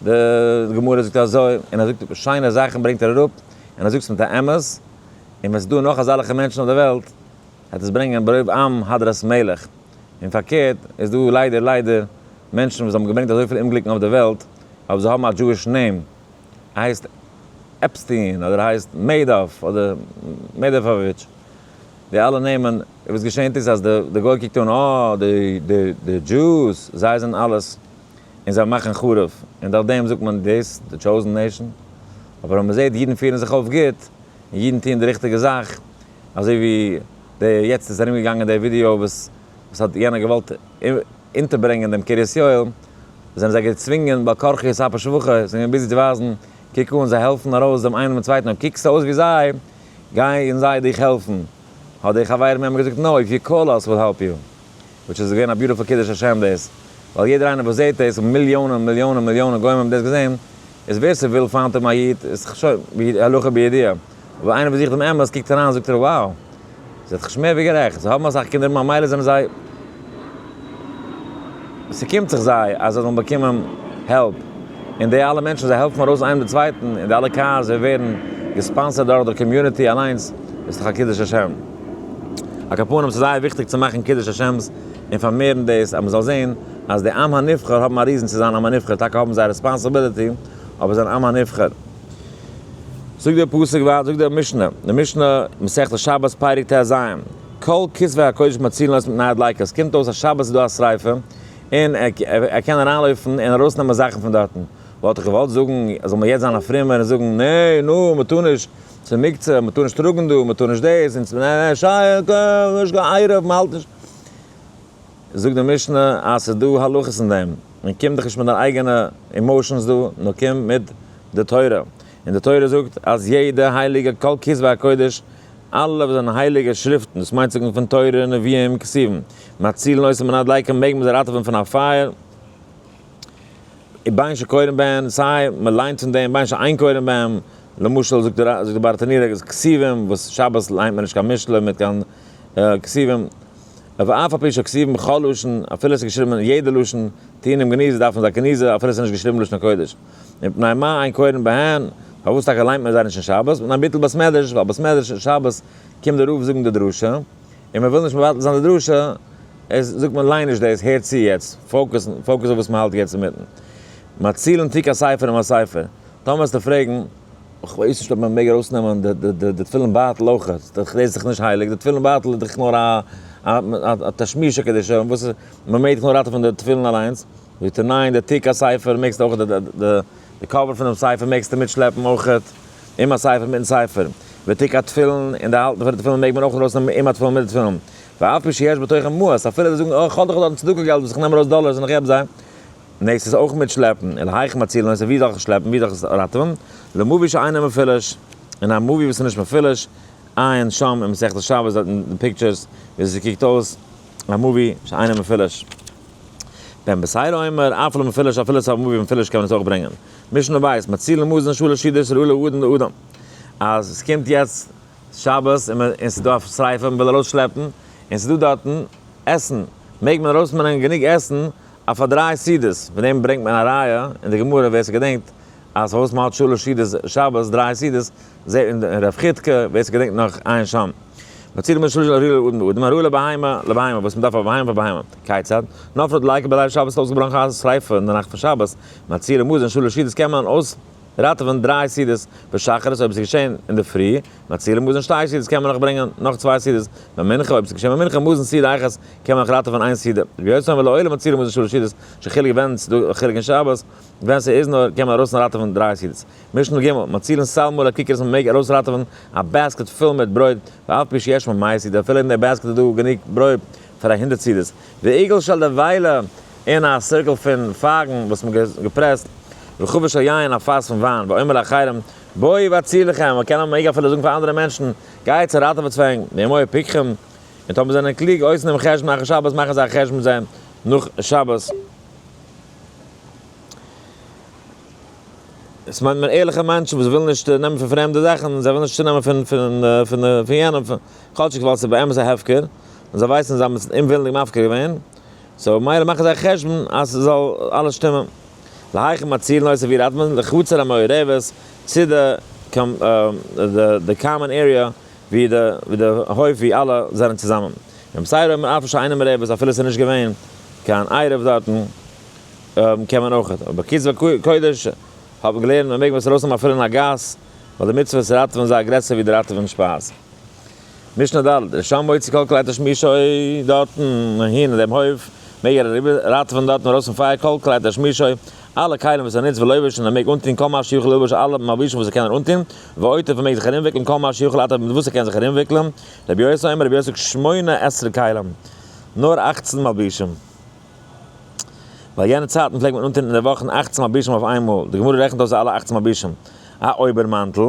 די גמרא זאגט אזוי, און ער זאגט שיינע זאכן ברענגט ער אראפ, און ער זאגט עס מיט א אמת, און ווען ס'איז דא נאך אזאלכע מענטשן אויף די וועלט, וועט עס ברענגען ברוב עם הדרת מלך, און פארקערט איז דא ליידער ליידער מענטשן וואס האבן געברענגט אזויפיל אומגליקן אויף די וועלט, אבער זיי האבן א Jewish name, ער הייסט עפסטין אדער ער הייסט מעידאף אדער מעדאפאוויטש, די אלע נעמען, וואס געשענט איז אז די גוי קוקט אן אה די די די Jews זיי זענען אלעס, און זיי מאכן חרוב, און דורך דעם זאגט מען דאס די chosen nation, אבער ווען מען זעט אידן פירן זיך אויף גוט, און אידן טוען די ריכטיגע זאך, אזוי ווי די יעצט איז ארום געגאנגען די ווידיאו וואס וואס האט יענער געוואלט אונטערברענגען דעם קרית יואל, זענען זיי געצווינגען בעל כרחו יספר שבחו, זיי זענען busy צו ווייזן, קוק אן זיי העלפן ארויס דעם איינעם דעם צווייטן, אויב קוקסטו אויס ווי זיי, גייען זיי דיך העלפן, האט די חברים אים געזאגט no, if you call us we'll help you, which איז געווען א beautiful קידוש השם דאס, ווייל יעדער איינער וואס זעט דאס, און מיליאנען מיליאנען מיליאנען גוים האבן דאס געזען, איז ווער ס'וויל פיינט האבן א איד, איז שוין הלכה בידוע, אבער איינער וואס זוכט דעם אמת קוקט אריין זאגט ער wow, זי האט מער ווי גערעכט, זיי האבן אסאך קינדער ממילא זענען זיי, ס'קומט זיך זיי אז זיי זאלן באקומען help, און די אלע מענטשן זיי העלפן ארויס איינעם די צווייטן, און די אלע cars זיי ווערן גע sponsored דורך די community אליינס, איז דאך א קידוש השם. על כל פנים ס'איז זייער וויכטיג צו מאכן קידוש השם'ס און פארמערן דאס אז מ'זאל זען אז די עם הנבחר האבן א reason צו זיין עם הנבחר, טאקע האבן זיי responsibility אבער זענען עם הנבחר. זאגט דער פסוק ווייטער, זאגט דער משנה, די משנה, מסכת שבת פרק ט ז, כל כתבי הקודש מצילין אותן מפני הדליקה, עס קומט אויס אז שבת איז דא א שריפה, און ער קען אריינלויפן און ארויסנעמען זאכן פון דארטן, וואלט איך געוואלט זאגן, זאל מען יעצט זיין א פרומער און זאגן, נע, נו, מען טאר נישט, ס'איז מוקצה, מען טאר נישט טראגן דא, מען טאר נישט דאס, און נע, נע, שייך, נישט קיין עירוב, מען האלט נישט. זאגט די משנה אז ס'איז דא הלכות אין דעם, און קום דיך נישט מיט דיין אייגענע emotions דא, נאר קום מיט די תורה, און די תורה זאגט אז יעדע הייליגע כל כתבי הקודש, אלע וואס זענען הייליגע שריפטן, דאס מיינט זאגן פון תורה, נביאים, כתובים, מצילין אותן מן הדליקה, מעג מען זיי ראטעווען פון א פייער, ובין שקורין בהן, סיי מען ליינט פון דעם, בין שאין קורין בהן, למשל זאגט די ברטנורא כתובים, וואס שבת ליינט מען נישט קיין משלי מיט קיין כתובים, ואף על פי שכתובים בכל לשון, אפילו עס איז געשריבן אין יעדע לשון, טעונים גניזה דארף מען זיי גניזה, אפילו עס איז נישט געשריבן לשון הקודש. מפני מה אין קורין בהן, פארוואס טאקע ליינט מען זיי נישט אין שבת? מפני ביטול בית מדרש, ווייל בית מדרש אין שבת קומט דער רב זאגן די דרשה, און מען וויל נישט מבטל זיין די דרשה, איז זאגט מען ליין נישט דאס, הער צו יעצט, focus focus אויף וואס מען האלט יעצט אינמיטן. מצילין תיק הספר עם הספר, טאמער וועסטו פרעגן, איך ווייס נישט אויב מען מעג ארויסנעמען די תפילין בייטל אויך, דאס איז דאך נישט הייליג, די תפילין בייטל איז דאך נאר א תשמיש הקדושה, וואס איז, מען מעג דאך נאר ראטעווען די תפילין אליינס, זאגט ער ניין, די תיק הספר מעגסטו אויך, די cover פונעם ספר מעגסטו מיטשלעפן אויך, עם הספר מיטן ספר, ותיק התפילין, און די האלטן פון די תפילין מעג מען אויך ארויסנעמען עם התפילין מיט די תפילין, ואף פי שיש בתוכם מעות, אפילו זיי זאגן אה איך האב דאך דארטן צדקה געלט וואס איך נעם ארויס דאלארס און איך געב זיי. מעגסט עס אויך מיטשלעפן, אלא היכן מצילין אותו, ווי זאל איך עס שלעפן, ווי זאל איך עס ראטעווען, למבוי שאינו מפולש, אין א מבוי וואס איז נישט מפולש, עיין שם אין מסכת שבת דארט אין די pictures ווי עס קוקט אויס, א מבוי שאינו מפולש. בן בתירא אומר, אף למפולש אפילו עס איז א מבוי מפולש קען מען עס אויך ברענגען. משנה בית, מצילין מזון שלש סעודות ראוי לאדם לאדם. אז עס קומט יעצט שבת און עס איז דא א שריפה מען וויל ארויסשלעפן, און עס איז דא דארטן עסן, מעג מען ארויסברענגען גענוג עסן אויף א דריי סעודות, פון דעם ברענגט מען א ראיה אין די גמרא ווער ס'געדענקט אז פארוואס מ'האט שלש סעודות שבת, דריי סעודות, זעט אין רב חידקא, ווער ס'געדענקט נאך, עיין שם. מצילים בין שלש הראוי לאדם לאדם, הראוי לבהמה לבהמה, וואס מ'דארף א בהמה פאר בהמה. כיצד? נפלה דליקה בליל שבת האט אויסגעבראכן א שריפה אין די נאכט פון שבת, מצילים מזון שלש סעודות קען מען אויס ראטעווען דריי סעודות בשחרית אויב עס איז געשען אינדערפרי, מצילים מזון שתי סעודות קען מען נאך ברענגען נאך צוויי סעודות במנחה אויב עס איז געשען במנחה מזון סעודה אחת קען מען נאך ראטעווען איין סעודה. רבי יוסי אומר לעולם מצילים מזון שלש סעודות, שחילוק ווען ס'איז דא חילוק אין שבת, ווען ס'איז נאר קען מען ארויס ראטעווען דריי סעודות. משנה ג', מצילין סל מלא כיכרות מען מעג ארויס ראטעווען א basket פול מיט ברויט, ואף פי שיש בו מאה סעודה אפילו אין די basket איז דא גענוג ברויט פאר א 100 סעודות. ועיגול של דבילה אין א circle פון פייגן וואס מען געפרעסט, וחבית של יין א פאס פון וויין, ואומר לאחרים בואו ואציל לכם, מען קען מעג אפילו זאגן פאר אנדערע מענטשן, גייטס און ראטעוועטס פאר ענק, ואם היו פיקחים, און טאמער זענען קלוג, עושין עמהם חשבון אחר שבת מאכן זיי א חשבון מיט זיי נאך שבת. עס מיינט מען ערליכע מענטשן וואס ווילן נישט נעמען פון פרעמדע זאכן, זיי ווילן נישט צונעמען פון פון פון יענעם, כאטשיג ווייל עס איז באמת א הפקר, און זיי ווייסן זיי האבן עס אומווילנדיג מפקיר געווען, so מילא מאכן זיי א חשבון אז ס'זאל אלעס שטימען. להיכן מצילין אותו ווי ראטעוועט מען לחצר המעורבת צו די די common area ווי די ווי די הויף ווי אלע זענען צוזאמען. און בסדר אויב אף שאינו מעורבת אפילו ס'איז נישט געווען קיין עירוב דארטן קען מען אויך. אבער כתבי קודש האט מען געלערנט מען מעג עס ארויסנעמען אפילו אין א גאס ווייל די מצוה איז ראטעווען זיי גרעסער ווי די ראטעווען שפייז. משנה ד', שם מוציא כל כלי תשמישו דארטן אהין אין דעם הויף, מעג ער אריבער ראטעווען דארטן ארויס פון פייער כל כלי תשמישו, אלע כלים וואס ער נוצט ולובש און ער מעג אנטון כל מה שיכול ללבוש אלע מלבושים וואס ער קען אנטון, ועוטף און מעג זיך ארומוויקלען כל מה שיכול לעטוף מיט וואס ער קען זיך ארומוויקלען, רבי יוסי אומר רבי יוסי זאגט 18 כלים, נאר 18 מלבושים. ווייל יענע צייטן פלעגט מען אנטון אין די וואכן 18 מלבושים אויף איינמאל, די גמרא רעכנט אויס אלע 18 מלבושים, א אויבערמאנטל,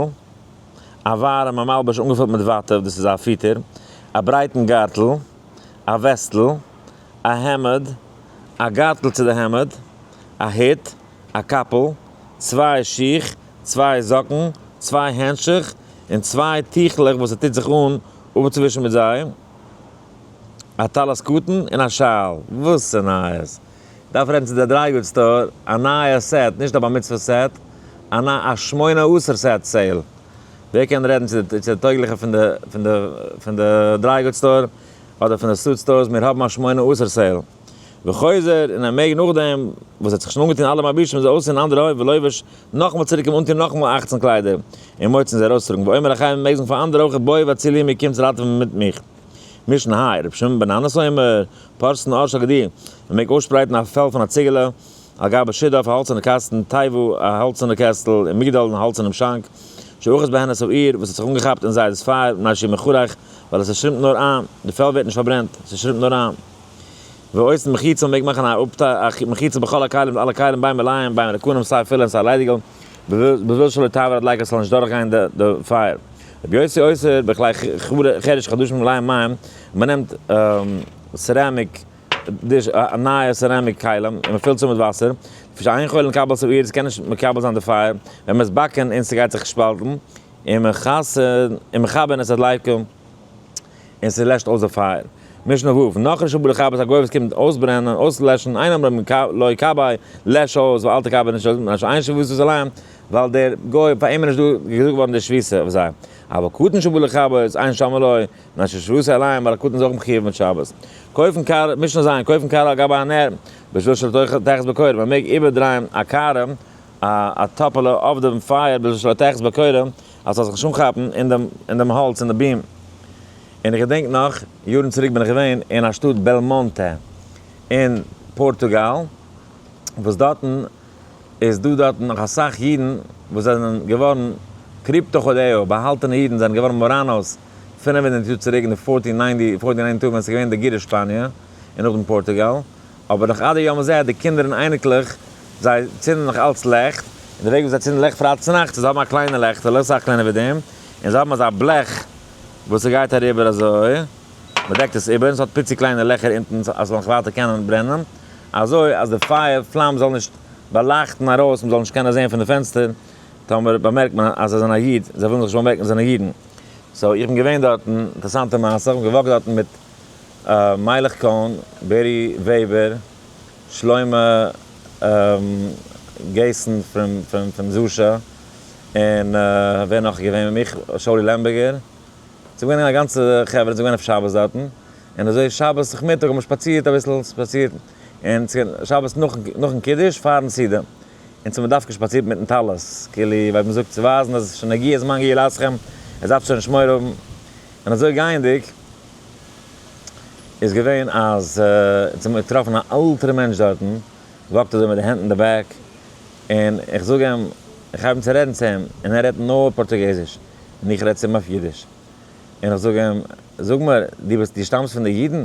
א ווארעמע מלבוש אנגעפילט מיט וואטע, דאס איז א פיטער, א ברייטן גארטל, א וועסטל, א העמד, א גארטל צו די העמד, א הוט, א קאפל, צוויי שיך, צוויי זאקן, צוויי הענטשוך, און צוויי טיכלעך וואס ער טוט זיך אן אפצואווישן מיט זיי, א טלית קטן און א שאל. וואס איז נייעס? דארף רעדן צו די dry goods store, א נייע set, נישט א בר מצוה set, א א 18 set sale. ווער קען רעדן צו די צו די טויגליכע פון די פון די פון די dry goods store אדער פון די suit stores, מיר האבן א 18 sale. וחוזר, און ער מעג נאכדעם וואס ער האט זיך שוין אנגעטון אלע מלבושים זיי אויסטון אנדערע הויף ולובש, נאכאמאל צוריק אים אנטון נאכאמאל 18 קליידער, און מוציא זיי ארויסטראגן. ואומר לאחרים מעג זאגן פאר אנדערע אויך בואו והצילו עמי קומטס ראטעווען מיט מיך. משנה ה', רבי שמעון בן ננס אומר, פורסין עור של גדי, מען מעג אויסשפרייטן א פעל פון א ציגעלע, על גבי שידה אויף א האלצערנע קאסטן, תיבה, א האלצערנע קעסטל, און מגדל, און א האלצערנעם שאנק, שאוחז בהן את האור, וואס האט זיך אנגעכאפט אין זיי דאס פייער, מפני שהוא מחרך, ווייל עס שרימפט נאר איין, די פעל ווערט נישט פארברענט, ס'שרימפט נאר איין. ועושין מחיצה, מען מעג מאכן א מחיצה בכל הכלים, מיט אלע כלים, בין מלאים, בין ריקנים, סיי פילע און סיי ליידיגע, בשביל שלא תעבור הדליקה, ס'זאל נישט דורכגיין די פייער. רבי יוסי אוסר בכלי חרש חדשים מלאים מים, מען נעמט ceramic dish, א נייע ceramic כלים, און מען פילט עס אן מיט וואסער, לפי שאין יכולין לקבל את האור, עס קען נישט מקבל זיין די פייער, ווען מען עס באקן און ס'גייט זיך שפאלטן, און מכבין את הדליקה, און ס'לעשט אויס די פייער. משנה ו', נכרי שבא לכבות א גוי וואס קומט אויסברענען, אויסלעשן, אין אומרים לו כבה, לעש אויס, ואל תכבה נישט אויס, מפני שאין שביתתו עליהם, ווייל דער גוי, פאר אים איז נישט דא געזאגט געווארן די שביתה אויף זיי. אבל קטן שבא לכבות, אין שומעין לו, מפני ששבותו עליהם, ווייל א קטן איז אויך מחויב מיט שבת. כופין קערה, משנה ז', כופין קערה על גבי הנר, בשביל שלא תאחז בקורה, מען מעג איבערדרייען א קערה, א טאפעלע אויף דעם פייער, בשביל שלא תאחז בקורה, אז ס'זאל זיך נישט אנכאפן אין דעם אין דעם האלץ אין די beam. און איך געדענק נאך, יארן צוריק בין איך געווען אין א שטאט בעלמאנטע אין פארטוגאל, וואס דארטן איז דא דארטן נאך אסאך אידן וואס זענען געווארן קריפטא-חודעא, באהאלטענע אידן זענען געווארן מאראנאס 500 יאר צוריק אין די fourteen ninety, fourteen ninety two ווען ס'איז געווען די גירוש שפאניע און נאכדעם פארטוגאל, אבער נאך עד היום הזה די קינדער און אייניקלעך זיי צינדן נאך אלץ לעכט, און די וועג וואס זיי צינדן לעכט פרייטאג צונאכטס איז זיי האבן א קליינע לעכטעלע, אסאך קלענער ווי דעם, און זיי האבן אזא בלעך וואס ס'גייט אריבער אזוי, מ'דעקט עס איבער און ס'האט פיצי קליינע לעכער אונטן אז ס'זאל נאך ווייטער קענען ברענען, אזוי אז די פייער פלאם זאל נישט באלייכטן ארויס, מ'זאל נישט קענען זען פון די פענסטער, טאמער באמערקט מען אז זיי זענען א איד, זיי ווילן זיך נישט באמערקן זיי זענען אידן. so איך בין געווען דארטן, אינטערעסאנטע מעשה, איך בין גע walk ט דארטן מיט מיילעך קאהן, בערי וועבער, שלמה. געסן פון פון פון זושא, און ווער נאך איז געווען מיט מיך? שאולי לעמבערגער. ס'איז געווען א גאנצע חברה, ס'איז געווען אויף שבת דארטן, און אזוי שבת נאכמיטאג האט מען שפאצירט אביסל, שפאצירט, און שבת נאכן קידוש פארן סעודה, אונז האבן דווקא שפאצירט מיטן טלית, כאילו ווי מ'זאגט צו ווייזן אז עס איז שוין הגיע זמן גאולתכם, עס דארף שוין נישט מורא האבן, און אזוי גייענדיג איז געווען אז אונז האבן געטראפן א אלטער מענטש דארטן, walk ט אזוי מיט די הענט אין די back, און איך זאג אים, איך הייב אן צו רעדן צו אים, און ער רעדט נאר פארטוגעזיש, און איך רעד צו אים אויף אידיש, און איך זאג אים, זאג מיר, דו ביסט, דו שטאמסט פון די אידן?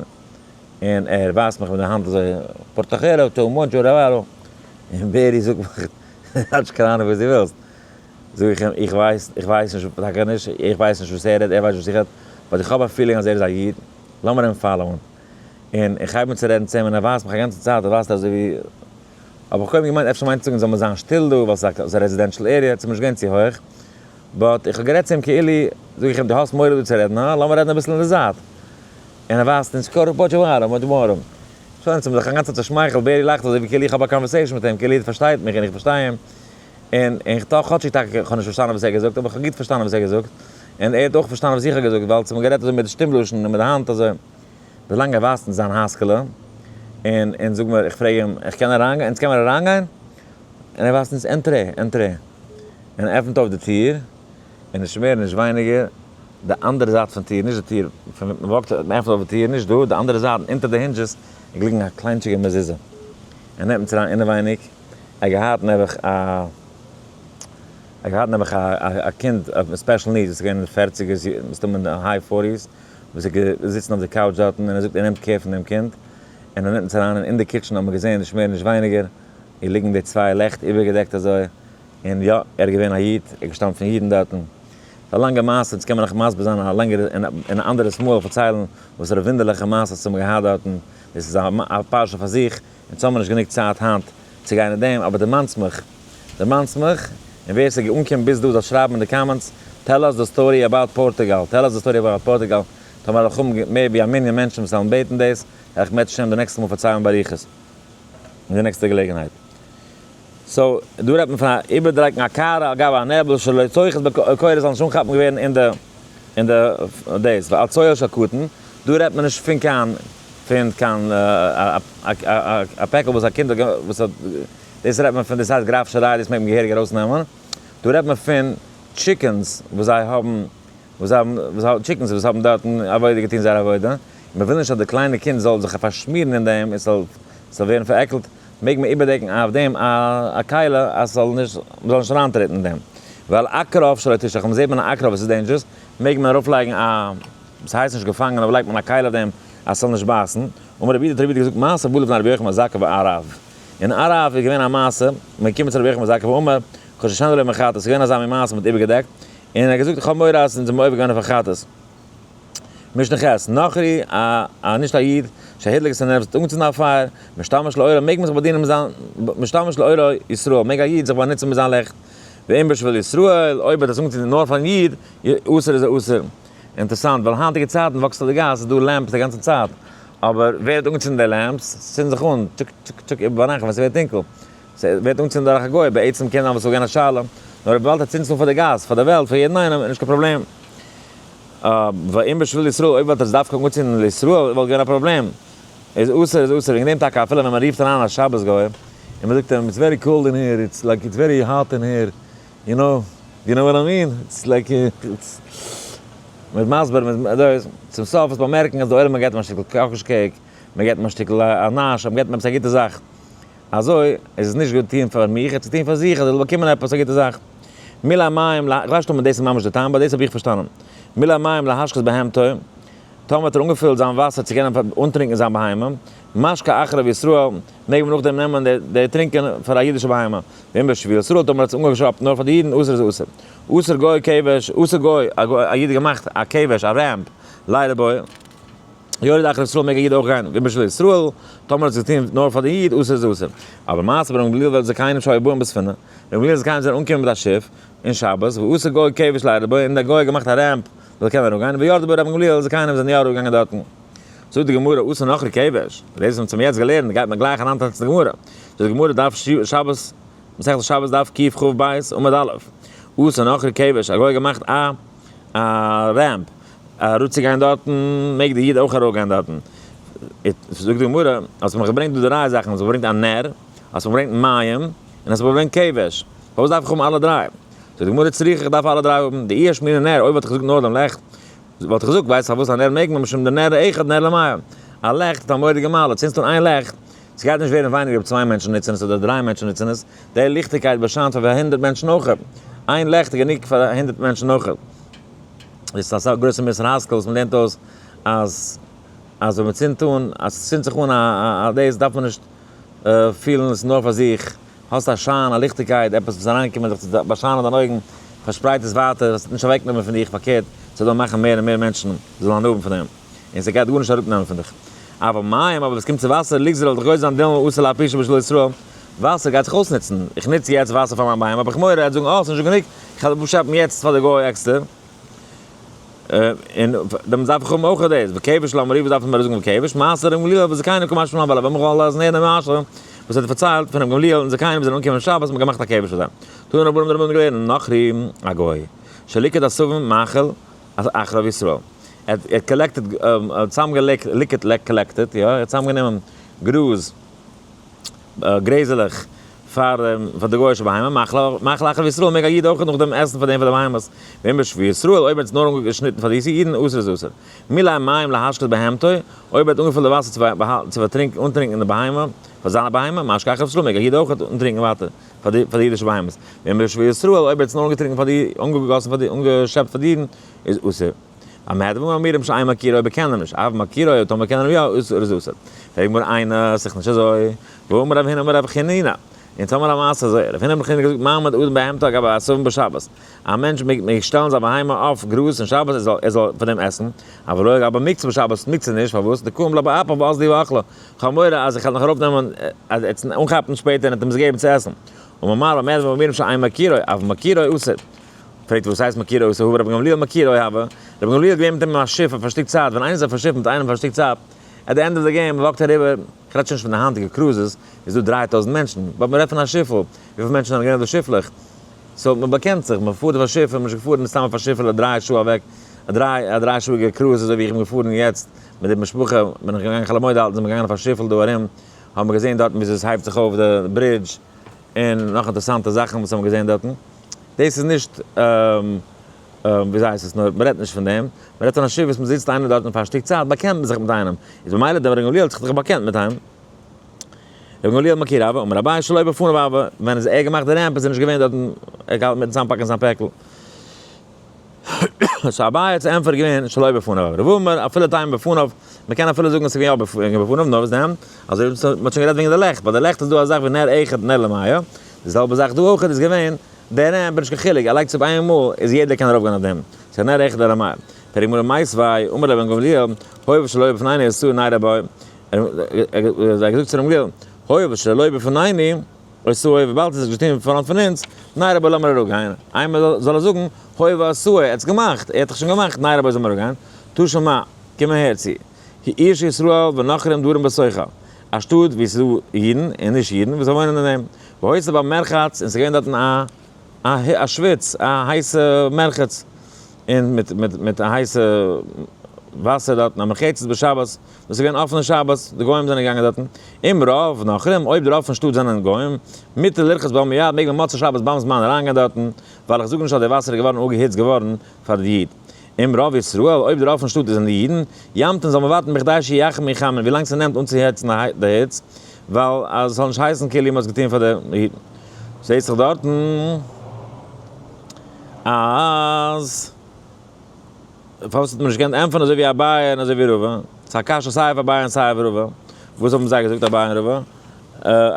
און ער ווייזט מיך מיט די האנט אזוי, פארטאכערא, טא מאנטשא ראווארא, און בערי זאגט מיך, האב נישט קיין אהנונג וואס דו ווילסט. זאג איך אים, איך ווייס, איך ווייס נישט, טאקע נישט, איך ווייס נישט וואס ער רעדט, ער ווייסט נישט וואס איך רעד, but איך האב א feeling אז ער איז א איד, לאמיר אים follow ען. און איך הייב אן צו רעדן צו אים און ער ווייזט מיך א גאנצע צייט, ער ווייזט אזוי ווי, האב איך קודם געמיינט אפשר מיינט ער צו זאגן זאל מען זיין שטיל דא ווייל ס'איז א residential area, ס'איז נישט געווען צו הויך, but איך האב גערעדט צו אים כאילו, זאג איך אים דו האסט מורא דא צו רעדן, הא? לאמיר רעדן אביסל אין די זייט. און ער ווייזט אונז קארף באטשע ווארעם באטשע ווארעם. שוין אונז האבן זיך א גאנצע צייט צעשמייכלט, בערי לאכט אזוי ווי כאילו איך האב א conversation מיט אים, כאילו ער פארשטייט מיך און איך פארשטיי אים. און איך טאך כאטשיג טאקע איך האב נישט פארשטאנען וואס ער האט געזאגט אבער איך האב גוט פארשטאנען וואס ער האט געזאגט, און ער האט אויך פארשטאנען וואס איך האב געזאגט ווייל אונז האבן גערעדט אזוי מיט די שטים לשון און מיט די האנט אזוי. ווילאנג ער ווייזט אונז זיין הייזקעלע, און אונז זאגן מיר, איך פרעג אים, איך קען אריינגיין? אונז קען מיר אריינגיין? און ער ווייזט אונז entre, entre. און ער עפנט אויף די טיר, און נישט מער נישט ווייניגער, די אנדערע זייט פון טיר, נישט די טיר פון וואו מען walk ט, מען עפנט אויף די טיר, נישט דא, די אנדערע זייט, אונטער די hinges, איז געליגן א קליינטשיגע מזוזה. ער נעמט אונז אריין אינעווייניג, ער האט געהאט נעבעך א, ער האט געהאט נעבעך א קינד special needs וואס איז געווען אין די פערציגערס, מסתמא אין די high forties, וואס איז געזיצן אויף די couch דארטן, און ער זאגט ער נעמט care פון דעם קינד, און ער נעמט אונז אריין, און אין די kitchen האט מען געזען נישט מער נישט ווייניגער, איר ליגן די צוויי לעכט איבערגעדעקט אזוי, און יא, ער איז געווען א איד, ער איז געשטאמט פון אידן דארטן. ס'איז א לאנגע מעשה, דאס קען מען נאך מסביר זיין א לענגערע אין א אנדערעס מאל פארציילן וואסערע וואונדערליכע מעשות האבן געהאט דארטן, דאס איז א פרשה פאר זיך, אונז האבן נישט גענוג צייט היינט צו גיין אין דעם, אבער דערמאנסט מיך, דערמאנסט מיך, און ווער ס'איז אנגעקומען ביז דא זאל שרייבן אין די comments, tell us the story about Portugal, tell us the story about Portugal, טאמער וועל איך האבן מער ווי א מנין מענטשן וואס וועלן בעטן דאס, וועל איך מערצעשעם די נעקסטע מאל פארציילן באריכות, אין די נעקסטע געלעגנהייט. so, דא רעדט מען פון א איבערדרייקן א קערה על גבי הנבל שלא תאחז בקורה זאל נישט אנכאפן געווערן אין די אין די דאס, ועל צואה של קטן, דא רעדט מען נישט פון קיין פון קיין א פעקל וואס א קינד האט וואס האט דאס רעדט מען פון דאס הייסט גראפשעריי דאס מעג מען געהעריג ארויסנעמען, דא רעדט מען פון chickens וואס זיי האבן וואס האבן וואס האבן chickens וואס האבן דארטן עבודה געטון זייער עבודה, און מען וויל נישט אז די קליינע קינד זאל זיך פארשמירן אין דעם און ס'זאל ס'זאל ווערן פארעקלט, מעג מען איבערדעקן אויף דעם א כלי אז ס'זאל נישט מ'זאל נישט אריינטרעטן אין דעם. ועל עקרב שלא תשך, אויב זעט מען א עקרב וואס איז dangerous, מעג מען ארויפלייגן א, ס'הייסט נישט געפאנגען אבער לייגט מען א כלי אויף דעם אז ס'זאל נישט בייסן. אמר רבי יהודה האט רבי יהודה געזאגט מעשה בא לפני רבי יוחנן בן זכאי בערב. אין ערב איז געווען א מעשה, מ'איז געקומען צו רבי יוחנן בן זכאי ואמר, חוששני לו מחטאת, ס'איז געווען אזא מין מעשה מ'האט איבערגעדעקט, און ער האט געזאגט איך האב מורא אז אונז זעמיר עובר געווען אויף א חטאת. משנה ח', נכרי, א א נישט א איד, שהדליק את הנר וואס האט אנגעצינדן א פייער, משתמש לאורה מעג מען זיך באדינען מיט זיין, משתמש לאורה ישראל, מעג א איד זיך באנוצן מיט זיין לעכט, ואם בשביל ישראל, אויב האט ער עס אנגעצינדן נאר פארן איד, אסור איז ער אסור. אינטערסאנט, ווייל היינטיגע צייטן walk סטו אויף די גאס איז דא lamps די גאנצע צייט, אבער ווער האט אנגעצינדן די lamps? ס'צינדט זיך אן, טשוק טשוק טשוק איבער ביינאכט ווען ס'ווערט טונקל. ס'ווערט אנגעצינדן דורך א גוי, בעצם קען זיין וואס ס'זאל גיין א שאלה, נאר וויבאלד ער צינדט עס אן פאר די גאס, פאר די וועלט, פאר יעדן איינעם, איז נישט קיין פראבלעם. ואם בשביל ישראל, אויב וואלט ער עס דווקא אנגעצינדן לישראל, וואלט געווען א פראבלעם. איז אסור איז אסור, וועגן דעם טאקע אפילו ווען מען רופט אריין א שבת גוי, און מען זאגט אים, it's very cold in here, it's like it's very hot in here, you know, you know what I mean, it's like it's, מען איז מסביר, מען איז אזוי, צום סוף וועסט באמערקן אז די עולם געבט אים א שטיקל קאקאש cake, מען געבט אים א שטיקל א נאש, מען געבט אים עפעס א גוטע זאך. אזוי איז עס נישט געטון פאר מיך, ער האט עס געטון פאר זיך אז ער זאל באקומען עפעס א גוטע זאך. מילא מים לה, איך ווייס נישט אויב דאס איז ממש די טעם, but דאס האב איך פארשטאנען. מילא מים להשקות בהמתו, טאמער האט ער אנגעפילט זיין וואסער צו קענען אנטרינקען זיין בהמה, משקה אחריו ישראל, מעג מען נאכדעם נעמען די טרינקען פאר א אידישע בהמה. ואם בשביל ישראל, טאמער האט עס אנגעשאפט נאר פאר די אידן, אסור איז אסור. עשה גוי כבש, עשה גוי, א איד האט געמאכט א כבש, א ramp, לירה בו. יורד אחר ישראל מעג א איד אויך גיין, ואם בשביל ישראל, טאמער האט עס געטון נאר פאר די איד, אסור איז אסור. אבער מעשה ברבן גמליאל וזקנים שהיו באים בספינה, רבן גמליאל וזקנים זענען אנגעקומען מיט א שיף אין שבת, ועשה גוי כבש לירד בו, און דער גוי האט געמאכט א ramp זאל קענען אראפגיין, וירדו בו רבן גמליאל וזקנים זענען יא אראפגעגאנגען דארטן. זאגט די גמרא עשה נכרי כבש, דאס וואס אונז האבן יעצט געלערנט גייט מען גלייך אריינטאנצן די גמרא. זאגט די גמרא דף שבת. מסכת שבת דף קכ"ב עמוד א', עשה נכרי כבש, א גוי האט געמאכט א א ramp אראפצוגיין דארטן, מעג די איד אויך ארויפגיין דארטן. זאגט די גמרא, האסט מיך געברענגט דא דריי זאכן, האסט געברענגט א נר, האסט מיך געברענגט מים, און האסט מיך געברענגט כבש, פארוואס דארף איך האבן אלע דריי? זאגט די גמרא, צריכא איך דארף אלע דריי האבן, דאי אשמעינן נר, אויב וואלט איך געזאגט נאר דעם לעכט, וואלט איך געזאגט, ווייסט פארוואס א נר מעג מען, משום דנר אחד נר למאה, א לעכט האט א מורא'דיגע מעלה, צינדסט אן איין לעכט, ס'גייט נישט ווערן ווייניגער אויב צוויי מענטשן נוצן עס אדער דריי מענטשן נוצן עס, די ליכטיגקייט באשיינט פאר הונדערט מענטשן אויך. איין לעכט איז גענוג פאר הונדערט מענטשן אויך. דאס איז א גרויסע מוסר השכל וואס מ'לערנט אויס אז אז ווען מ'צינדט אן, אז ס'צינדט זיך אן א א דאס דארף מען נישט פילן עס איז נאר פאר זיך. האסט א שיין, א ליכטיגקייט, עפעס וואס איז אריינגעקומען זיך צו באשיינען דיין אויגן, פארשפרייט עס ווייטער, עס וועט נישט אוועקנעמען פון דיך, פארקערט, ס'וועט נאר מאכן מער און מער מענטשן זאלן הנאה האבן פון דעם. און ס'גייט גארנישט אראפנעמען פון דיך. אבל מים, אבער ווען ס'קומט צו וואסער, ליגזר זאל דאך גוזר זיין דילמא אסור לאפושי בשביל ישראל, וואסער גייט זיך אויסנוצן, איך נוץ יעצט וואסער פאר מיין בהמה, האב איך מורא ער וועט זאגן אה ס'נישט דא גענוג, איך וועל אפשעפן יעצט פאר די גוי עקסטער, און דעמאלטס דארף איך האבן אויך דאס, וכבש למה לי, וואס דארף מען מיר זאגן וכבש, מעשה ר' גמליאל וזקנים קא משמע לן, ווייל אויב מ'זאל לאזן הערן די מעשה וואס ער האט פארציילט פון ר' גמליאל און זקנים זענען אנגעקומען שבת מ'האט געמאכט א כבש פאר זיי, תנו רבנן די רבנן געלערנט נכרי א גוי שליקט עשבים מאכיל אחריו ישראל. ער האט collected, צוזאמגעלייגט, ליקט collected, יא, ער האט צוזאמגענומען גראז, גרעזעלעך פאר פאר די גוי'אישע בהמה, מאכל אחריו ישראל, מעג א איד אויך נאכדעם עסן פאר דעם פאר די בהמות, ואם בשביל ישראל, אויב ער האט עס נאר אנגעשניטן פאר די אידן, אסור איז אסור. מילא מים להשקות בהמתו, אויב ער האט אנגעפילט די וואסער צו אנטרינקען די בהמה, פאר זיינע בהמה, משקה אחריו ישראל, מעג א איד אויך אנטרינקען ווייטער פאר די אידישע בהמות, ואם בשביל ישראל, אויב ער האט עס נאר אנגעטרינקען פאר די, אנגעגאסן פאר די, אנגעשעפט פאר די אידן, איז אסור. במה דברים אמורים שאין מכירו אויב ער קען אים נישט, אבל מכירו טאמער קען ער אים יא, אסור איז אסור. פרעגט גמרא איני, ס'איז נישט אזוי, והאמר רב הונא אמר רב חנינא, אונז האמיר א מעשה אזוי, רב הונא אמר רב חנינא האט געזאגט מעמיד אדם בהמתו על גבי עשבים בשבת, א מענטש מעג מעג שטעלן זיין בהמה אויף גראז אין שבת ער זאל ער זאל פון דעם עסן, אבל לא על גבי מוקצה בשבת, מוקצה נישט, פארוואס? דקאים לה באפה ואזלי ואכלה, כ'האב מורא אז איך וועל נאך ארויפנעמען אז ער וועט אנכאפן שפעטער און וועט אים עס געבן צו עסן. אמר מר במה דברים אמורים שאין מכירו, אבל מכירו אסור. פרעגט וואס הייסט מכירו אסור הא רבן גמליאל מכירו הוה, רבן גמליאל איז געווען מיט אים אין א שיף אויף א שטיק צייט, ווען איינער איז אויף א שיף מיט איינעם פאר א שטיק צייט, at the end of the game walk ט ער אריבער, איך רעד שוין נישט פון די היינטיגע cruises, איז דא 3000 מענטשן, but מען רעדט פון א שיפל, וויפיל מענטשן זענען געווען אויף די שיפלעך, so מען באקענט זיך, מען פארט אויף א שיף, איך בין נישט געפארן סתם אויף א שיפעלע דריי שעה אוועק, א דריי א דריי שעה'יגע קרוז אזוי ווי איך בין געפארן יעצט מיט די משפחה, בין איך געגאנגען חול המועד האלטן זענען מיר געגאנגען אויף א שיפל דא ארום, האבן מיר געזען דארטן וויאזוי עס הייבט זיך אויף די ברידזש, און נאך אינטערעסאנטע זאכן וואס האבן געזען דארטן. דאס איז נישט וויאזוי הייסט עס נאר מ'רעדט נישט פון דעם, מ'רעדט פון א שיף וואס מ'זיצט איינער דארטן פאר א שטיק צייט באקענט מען זיך מיט איינעם, איז במילא דער ר' גמליאל האט זיך דאך באקענט מיט אים. ר' גמליאל מכיר הוה, אמר אביי שלא בפניו הוה, ווען איז ער געמאכט די ramp איז ער נישט געווען דארטן, ער האט געהאלטן מיטן צוזאמפאקן זיין פעקל. so אביי האט ענטפער געווען שלא בפניו, רבא אמר אפילו תימא בפניו, מען קען אפילו זאגן עס איז געווען יא בפניו, נאר וואס דען, אזוי ווי מען האט שוין גערעדט וועגן די לעכט, ביי די לעכט איז דא א זאך ווי נר אחד נר למאה, די זעלבע זאך דא אויך איז געווען, דער ramp איז נישט קיין חילוק, ער לייגט עס אפ איין מאל איז יעדער קען ארויף גיין אויף דעם, ס'איז נר אחד נר למאה. פרעגט גמרא מיתיבי, אמר רבן גמליאל, הואיל ושלא בפנינו עשאוהו נירו בו, ער האט געזאגט צו ר' גמליאל, הואיל ושלא בפנינו, עשאוהו, וויבאלד עס איז געשטאנען פארנט פון אונז, נירו בו לאמיר אראפגיין, איינמאל זאל ער זאגן, הואיל ועשאוהו, ער האט עס געמאכט, ער האט דאך שוין געמאכט, נירו בו זאל מען אראפגיין, תא שמע, קום אהער צו, עיר שישראל ונכרים דרים בתוכה, א שטאט וואו עס איז דא אידן און נישט אידן וואס וואוינען אין דעם, והיתה בה מרחץ, און עס איז געווען דארטן א א שוויץ, א הייסע מרחץ, און מיט מיט מיט א הייסע וואסער דארטן, א מרחצת בשבת, דאס איז געווען אפענע שבת, די גוים זענען געגאנגען דארטן, אם רוב נכרים, אויב די רוב פון שטאט זענען גוים, מותר לרחוץ בה מיד, מעג מען מוצאי שבת ביים זמן אריינגיין דארטן, ווייל איך זאג נישט אז די וואסער איז געווארן אפגעהיצט געווארן פאר די איד. אם רוב ישראל, אויב די רוב פון שטאט זענען די אידן, ימתין זאל מען ווארטן בכדי שיחמו חמין, ווילאנג ס'נעמט אנצוהיצן די היץ, ווייל אז עס זאל נישט הייסן כאילו מ'האט עס געטון פאר די אידן. זעהט זיך דארטן אז פארוואס האט מען נישט געקענט ענטפערן אזוי ווי אביי און אזוי ווי רבא? ס'איז א קשיא סיי אויף אביי און סיי אויף רבא. וואס האבן זיי געזאגט אביי און רבא?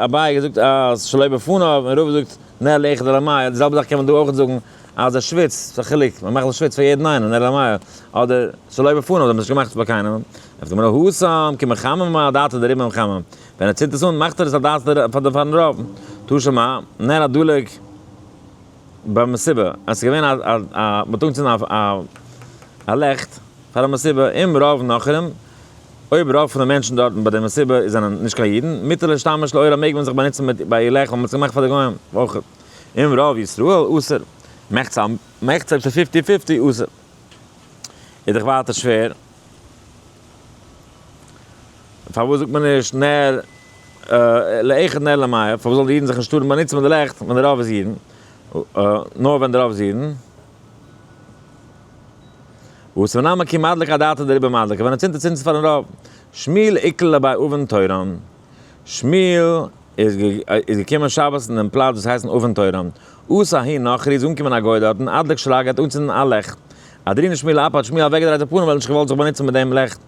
אביי האט געזאגט אז שלא בפניו און רבא זאגט נר לאחד למאה. די זעלבע זאך קען מען דא אויך זאגן אז ער שוויצט, ס'איז א חילוק, מען מאכט א שוויץ פאר יעדן איינעם, נר למאה, אדער שלא בפניו, האט מען נישט געמאכט פאר קיינעם. זאגט די גמרא התם כי מחמם אדעתא דרובא מחמם, ווען ער צינדט עס אן מאכט ער עס אדעתא פאר פארן רוב. תא שמע, נר הדלוק במסיבה, עס איז געווען א א מ'האט אנגעצינדן א א לעכט פאר א מסיבה, אם רוב נכרים. אויב רוב פון די מענטשן דארטן ביי די מסיבה זענען נישט קיין אידן, מותר להשתמש לאורה מעג מען זיך באנוצן מיט ביי לעכט ווייל מען האט עס געמאכט פאר די גוים אויך. אם רוב ישראל אסור. מחצה מחצה אויב ס'איז fifty fifty אסור. איז דאך ווייטער שווער. פארוואס זאגט מען נישט נר לאחד נר למאה? פארוואס זאלן די אידן זיך נישט טארן באנוצן מיט די לעכט ווען די רוב איז אידן? נאר ווען די רוב איז אידן. וואס ונמי כי מדליק אדעתא דרובא מדליקא, ווען ער צינדט ער צינדט עס פארן רוב. שמואל איקלע לבי אבן תורן, שמואל איז געקומען שבת אין דעם פלאץ וואס הייסן אבן תורן, אתא ההוא נכרי איז אנגעקומען א גוי דארטן, אדליק שרגא האט אנצינדן א לעכט, אדרינהו שמואל אפיה האט שמואל אוועקגעדרייט די פנים ווייל ער האט נישט געוואלט זיך באנוצן מיט דעם לעכט,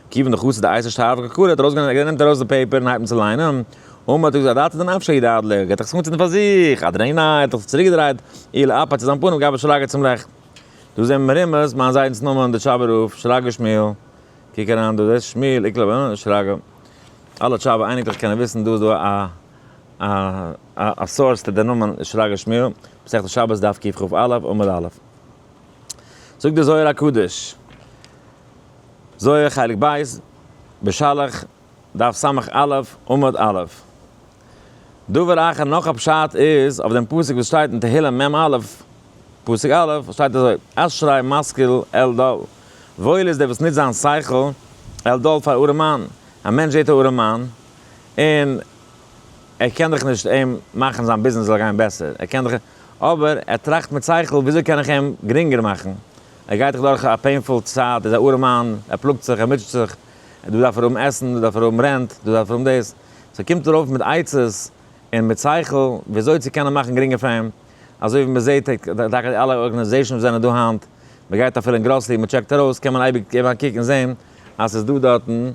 כיוון דחסיד דאייתי שטרא וקא קרי האט ארויסגענומען ער נעמט ארויס די paper און הייבט אן צו ליינען, אמר האט ער געזאגט אדעתא דנפשיה הוא דאדליק, ער האט זיך עס אנגעצינדן פאר זיך, אדרינהו האט זיך צוריקגעדרייט, עיל אפיה צו זיין פנים גבי שרגא צום לעכט. דא זעהן מיר מרומז מיין זיידנ'ס נאמען די טשאבער רב, שרגא שמואל, קוק אריין דא דאס שמואל איקלע שרגא, אלע טשאבער אייניקלעך קענען וויסן דא איז דא א א א source צו די נאמען שרגא שמואל, מסכת שבת דף קכ"א עמוד א'. זאגט די זוהר הקדוש, זוהר חלק ב', בשלח, דף ס"א עמוד א'. דבר אחר נאך א פשט איז אויף דעם פסוק וואס שטייט אין תהלים מ"א פסוק א' שטייט אזוי אשרי משכיל אל דל וואויל איז דער וואס נוצט זיין שכל אל דל פאר ארעמאן, א מענטש זעט א ארעמאן און ער קען דאך נישט אים מאכן זיין ביזנעס זאל גיין בעסער, ער קען דאך אבער ער טראכט מיט שכל וויאזוי קען איך אים גרינגער מאכן, ער גייט דאך דורך א painful צייט, ער איז א ארעמאן, ער פלאגט זיך, ער מוטשעט זיך, דא דארף ער האבן עסן, דא דארף ער האבן rent, דא דארף ער האבן דאס, so קומט ער אויף מיט עצות און מיט שכל וויאזוי צו קענען מאכן גרינגער פאר אים, אזוי ווי מען זעט טאקע די אלע organizations וואס זענען דא היינט, מען גייט אפילו אין גראסערי מען טשעקט ארויס קען מען אייביג געבן א קוק און זען אז ס'איז דא דארטן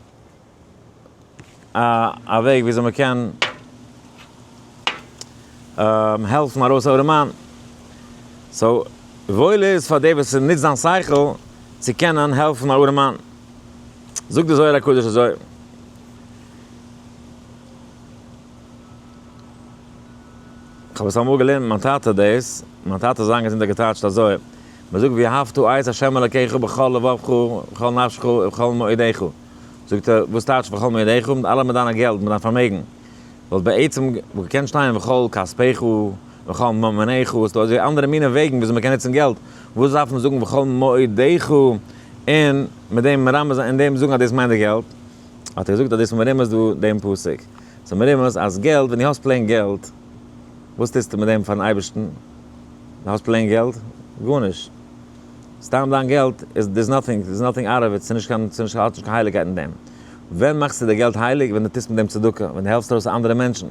א וועג וויאזוי מען קען העלפן ארויס ארעמאן. so וואויל איז פאר דער וואס נוצט זיין שכל צו קענען העלפן א ארעמאן. זאגט די זוהר הקדוש אזוי. כ'האב עס אמאל געלערנט מיט מיין טאטע דאס, מיין טאטע זיין געזונט האט געטייטשט אזוי, מען זאגט ואהבת את ה' אלקיך בכל לבבך ובכל נפשך ובכל מאודך, זאגט ער, וואס טייטשט בכל מאודך? מיט אלע מיט דיינע געלט, מיט דיין פארמעגן. וואלט בעצם געקענט שטיין וכל כספך וכל ממונך, ס'איז דא אזוי אנדערע מיני וועגן וויאזוי מ'קען נוצן געלט, וואס דארף מען זאגן וכל מאודך און מיט דעם מרמז זיין און דעם זאגן אז דאס מיינט די געלט? האט ער געזאגט אז דאס איז מרומז דא דעם פסוק. ס'איז מרומז אז געלט, ווען דו האסט plain געלט, וואס טוסטו מיט דעם פארן אייבערשטן? דו האסט plain געלט? גארנישט. סתם דיין געלט איז there's nothing, there's nothing out of it, ס'איז נישט קיין, ס'איז נישט, האט נישט קיין הייליגקייט אין דעם. ווען מאכסטו די געלט הייליג? ווען דו טוסט מיט דעם צדקה, ווען דו העלפסט ארויס אנדערע מענטשן.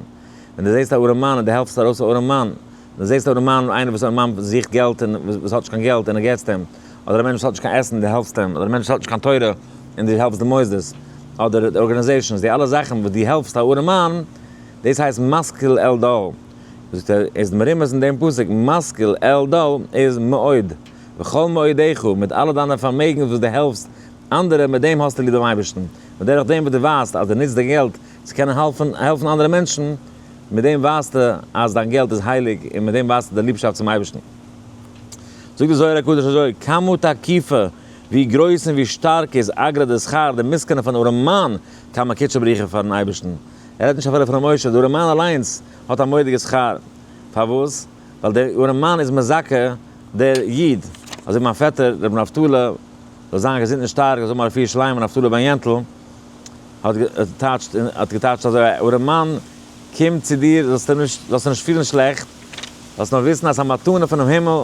ווען דו זעסט א ארעמאן און דו העלפסט ארויס א ארעמאן. ווען דו זעסט א ארעמאן, איינער וואס ארעמאן זוכט געלט און וואס האט נישט קיין געלט און דו געבסט אים. אדער א מענטש וואס האט נישט קיין עסן און דו העלפסט אים. אדער א מענטש וואס האט נישט קיין תורה און דו העלפסט די מוסדות. אדער די organizations. די אלע זאכן וואס דו העלפסט א ארעמאן, דאס הייסט משכיל אל דל. זאגט ער, איז מרומז אין דעם פסוק, משכיל אל דל איז מאוד, וכל מאודך, מיט אלע דיינע פארמעגנס וואס דו העלפסט אנדערע, מיט דעם האסטו ליב דעם אייבערשטן, און דורך דעם וואס דו ווייזט אז דו נוצט די געלט צו קענען העלפן העלפן אנדערע מענטשן, מיט דעם ווייזטו אז דיין געלט איז הייליג און מיט דעם ווייזטו די ליבשאפט צום אייבערשטן. זאגט דער זוהר הקדוש אזוי, כמה תקיפא, ווי גרויס און ווי שטארק איז אגרא דשכר, די מסכנה פון ארעמאן, כמה קודשא בריך הוא פארן אייבערשטן. ער רעדט נישט אפילו פונעם עושר, דער ארעמאן אליינס האט א מורא'דיגע שכר. פארוואס? ווייל דער ארעמאן איז מזכה דער איד. אזוי ווי מיין פעטער רבי נפתלי זאל זיין געזונט און שטארק, זאל האבן א רפואה שלימה, נפתלי בן יענטל, האט געטייטשט האט געטייטשט אזוי, א ארעמאן קומט צו דיר זאלסטו נישט זאלסטו נישט פילן שלעכט, זאלסט נאר וויסן אז ס'איז א מתנה פונעם הימל,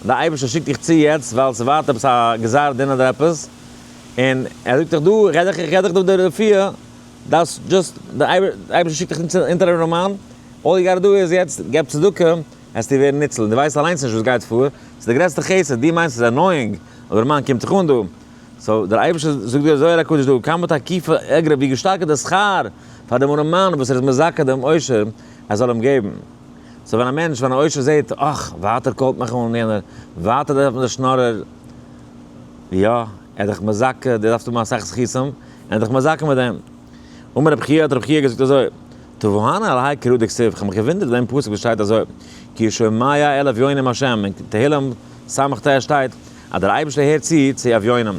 דער אייבערשטער שיקט דיך צו יעצט ווייל ס'ווארט עפעס א גזר דין אדער עפעס, און ער זאגט דיך דא רעד איך איך רעד דיך דא די רפואה, דארפסט just, דער אייבערשטער שיקט דיך אונטער א ארעמאן, all you gotta do איז יעצט געב צדקה, וועסטו ווערן ניצול, און דו ווייסט אליינס נישט וואס גייט פאר, ס'איז די גרעסטע חסד, דו מיינסט ס'איז annoying, אבער דער מאן קומט זיך אן דא, so דער אייבערשטער זאגט דיר זוהר הקדוש דא, כמה תקיפא אגרא ווי שטארק איז די שכר פאר דעם ארעמאן וואס ער איז מזכה דעם עושר ער זאל אים געבן. so ווען א מענטש, ווען א עושר זעט, אך, ווייטער call ט מיך אן יענער, ווייטער דארף מען די שנארער, יא, ער איז דאך מזכה, דו דארפסט האבן אסאך זכותים, ער איז דאך מזכה מיט דעם. אמר רבי חייא האט רבי חייא געזאגט אזוי, תווהנא על האי קרא דכתיב, כ'האב מיך געוואונדערט דעם פסוק וואס שטייט אזוי, כי שומע אל אביונים השם, אין תהלים ס"ט שטייט אז דער אייבערשטער הערט צו צו אביונים.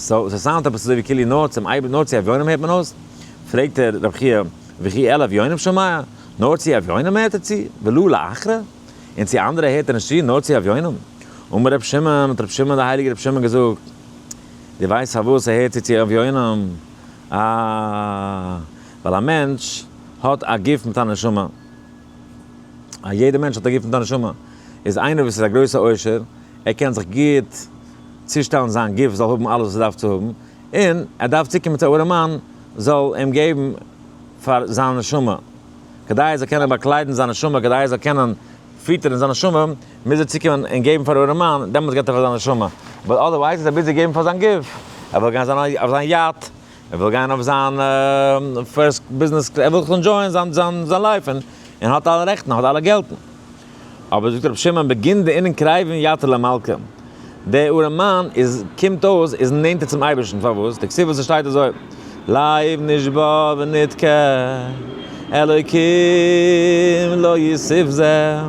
So, ס' sound עפעס אזוי ווי כאילו נאר צום אייבער נאר צו אביונים הערט מען אויס. פרעגט ער רב חייא, וכי אל אביונים שומע? נאר צו אביונים הערט ער צו? ולא לאחרי? און צו אנדערע הערט ער נישט צו, נאר צו אביונים? אמר רב שמעון, האט רב שמעון דער הייליגער רב שמעון געזאגט, דו ווייסט פארוואס ער הערט צו צו אביונים? אה, ווייל א מענטש האט א גוף מיט א נשמה. א יעדער מענטש האט א גוף מיט א נשמה. איז איינער וואס איז א גרויסע עושר, ער קען זיך גוט צושטעלן זיין גוף זאל האבן אלעס וואס ער דארף צו האבן, און ער דארף צוקומען צו א ארעמאן זאל אים געבן פאר זיין נשמה. כדי ער זאל קענען באקליידן זיין נשמה, כדי ער זאל קענען פיטערן זיין נשמה, מוז ער צוקומען און געבן פאר ארעמאן, דעמאלטס געבט ער פאר זיין נשמה. But otherwise איז ער busy געבן פאר זיין גוף. ער וויל גיין אויף זיין yacht, ער וויל גיין אויף זיין first business, ער וויל זיך enjoy ען זיין זיין life, און האט אלע רעכטן, האט אלע געלטן. אבער זאגט רבי שמעון, בגין דאינון קריבין יתיר למלכא, דער ארעמאן איז, קומט אויס, איז נענטער צום אייבערשטן, פארוואס? דכתיב וואס עס שטייט אזוי, לב נשבר ונדכה, אלוקים לא יתבזה.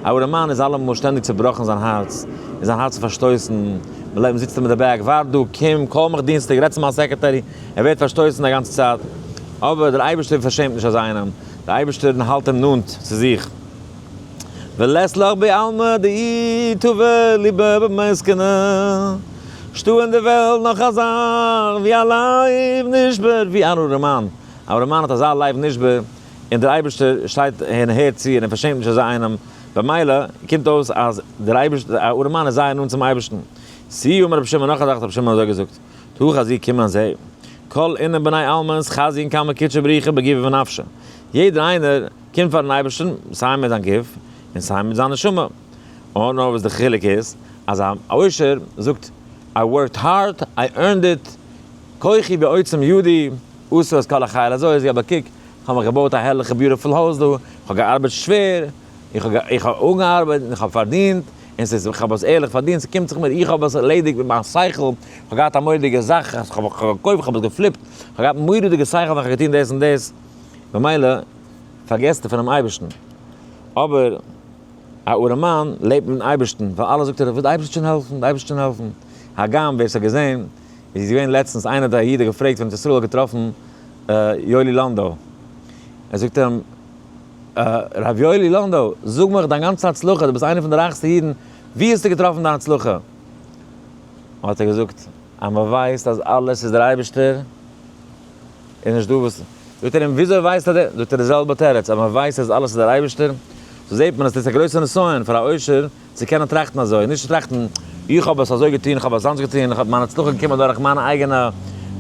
א ארעמאן איז אלעמאל שטענדיג צעבראכן זיין הארץ, און זיין הארץ איז פארשטויסן, מען זיצט אים אין די back, ווארט דא, קום, call מיך דינסטאג, רעד צו מיין secretary, ער ווערט פארשטויסן א גאנצע צייט. אבער דער אייבערשטער פארשעמט נישט אזא איינעם, דער אייבערשטער האלט אים נאנט צו זיך. ולית לך בעלמא דאי טבא ליבא במסכנא, שטא אין די וועלט נאך א זאך ווי א לב נשבר ווי אן ארעמאן, א ארעמאן האט אזא לב נשבר און דער אייבערשטער שטייט און הערט צו און ער פארשעמט נישט אזא איינעם, במילא קומט אויס אז דער אייבערשטער, א ארעמאן איז זייער נאנט צום אייבערשטן. סי' אמר רבי שמעון נאך א זאך האט רבי שמעון אזוי געזאגט, תא חזי קום און זע, כל אינון בני עלמא אתחזיין קמי קודשא בריך הוא בגופא ונפשא, יעדער איינער קומט פארן אייבערשטן סיי מיט זיין גוף און סיי מיט זיין נשמה. און נאר וואס די חילוק איז אז א עושר זאגט I worked hard, I earned it, כוחי ועוצם ידי, עשו את כל החיל הזה, איז אבער קוק, איך האב מיך געבויט א הערליכע beautiful הויז דא, איך האב געארבעט שווער, איך האב אנגעארבעט און איך האב פארדינט, און ס'איז, איך האב עס ערליך פארדינט, ס'קומט זיך מיר, איך האב עס ערלעדיגט מיט מיין שכל, איך האב געהאט א מורא'דיגע זאך, איך האב געקויפט, איך האב עס געפליפט, איך האב געהאט מורא'דיגע שכל ווען איך האב געטון דאס און דאס, במילא פארגעסט ער פונעם אייבערשטן. אבער א ארעמאן לעבט מיטן אייבערשטן, ווייל אלעס זאגט ער, וועט די אייבערשטער שוין העלפן, די אייבערשטער שוין העלפן. הגם ווער ס'האט געזען, איז געווען לעצטנס איינער האט א איד געפרעגט פון ארץ ישראל האט געטראפן יואלי לאנדא, ער זאגט אים, ר' יואלי לאנדא, זאג מיך דיין גאנצע הצלחה, דו ביסט איינער פון די רייכסטע אידן, ווי האסטו געטראפן דיין הצלחה? האט ער געזאגט, אז מען ווייסט אז אלעס איז דער אייבערשטער, איז נישט דא וואס, זאגט ער אים, וויאזוי ווייסט ער דער, זאגט ער די זעלבע תירוץ, אז מען ווייסט אז אלעס איז דער אייבערשטער, so זעט מען אז עס איז א גרויסע נסיון פאר א עושר צו קענען טראכטן אזוי, נישט צו טראכטן, איך האב עס אזוי געטון, איך האב אזאנס געטון, איך האב מיין הצלחה געקומען דורך מיינע אייגענע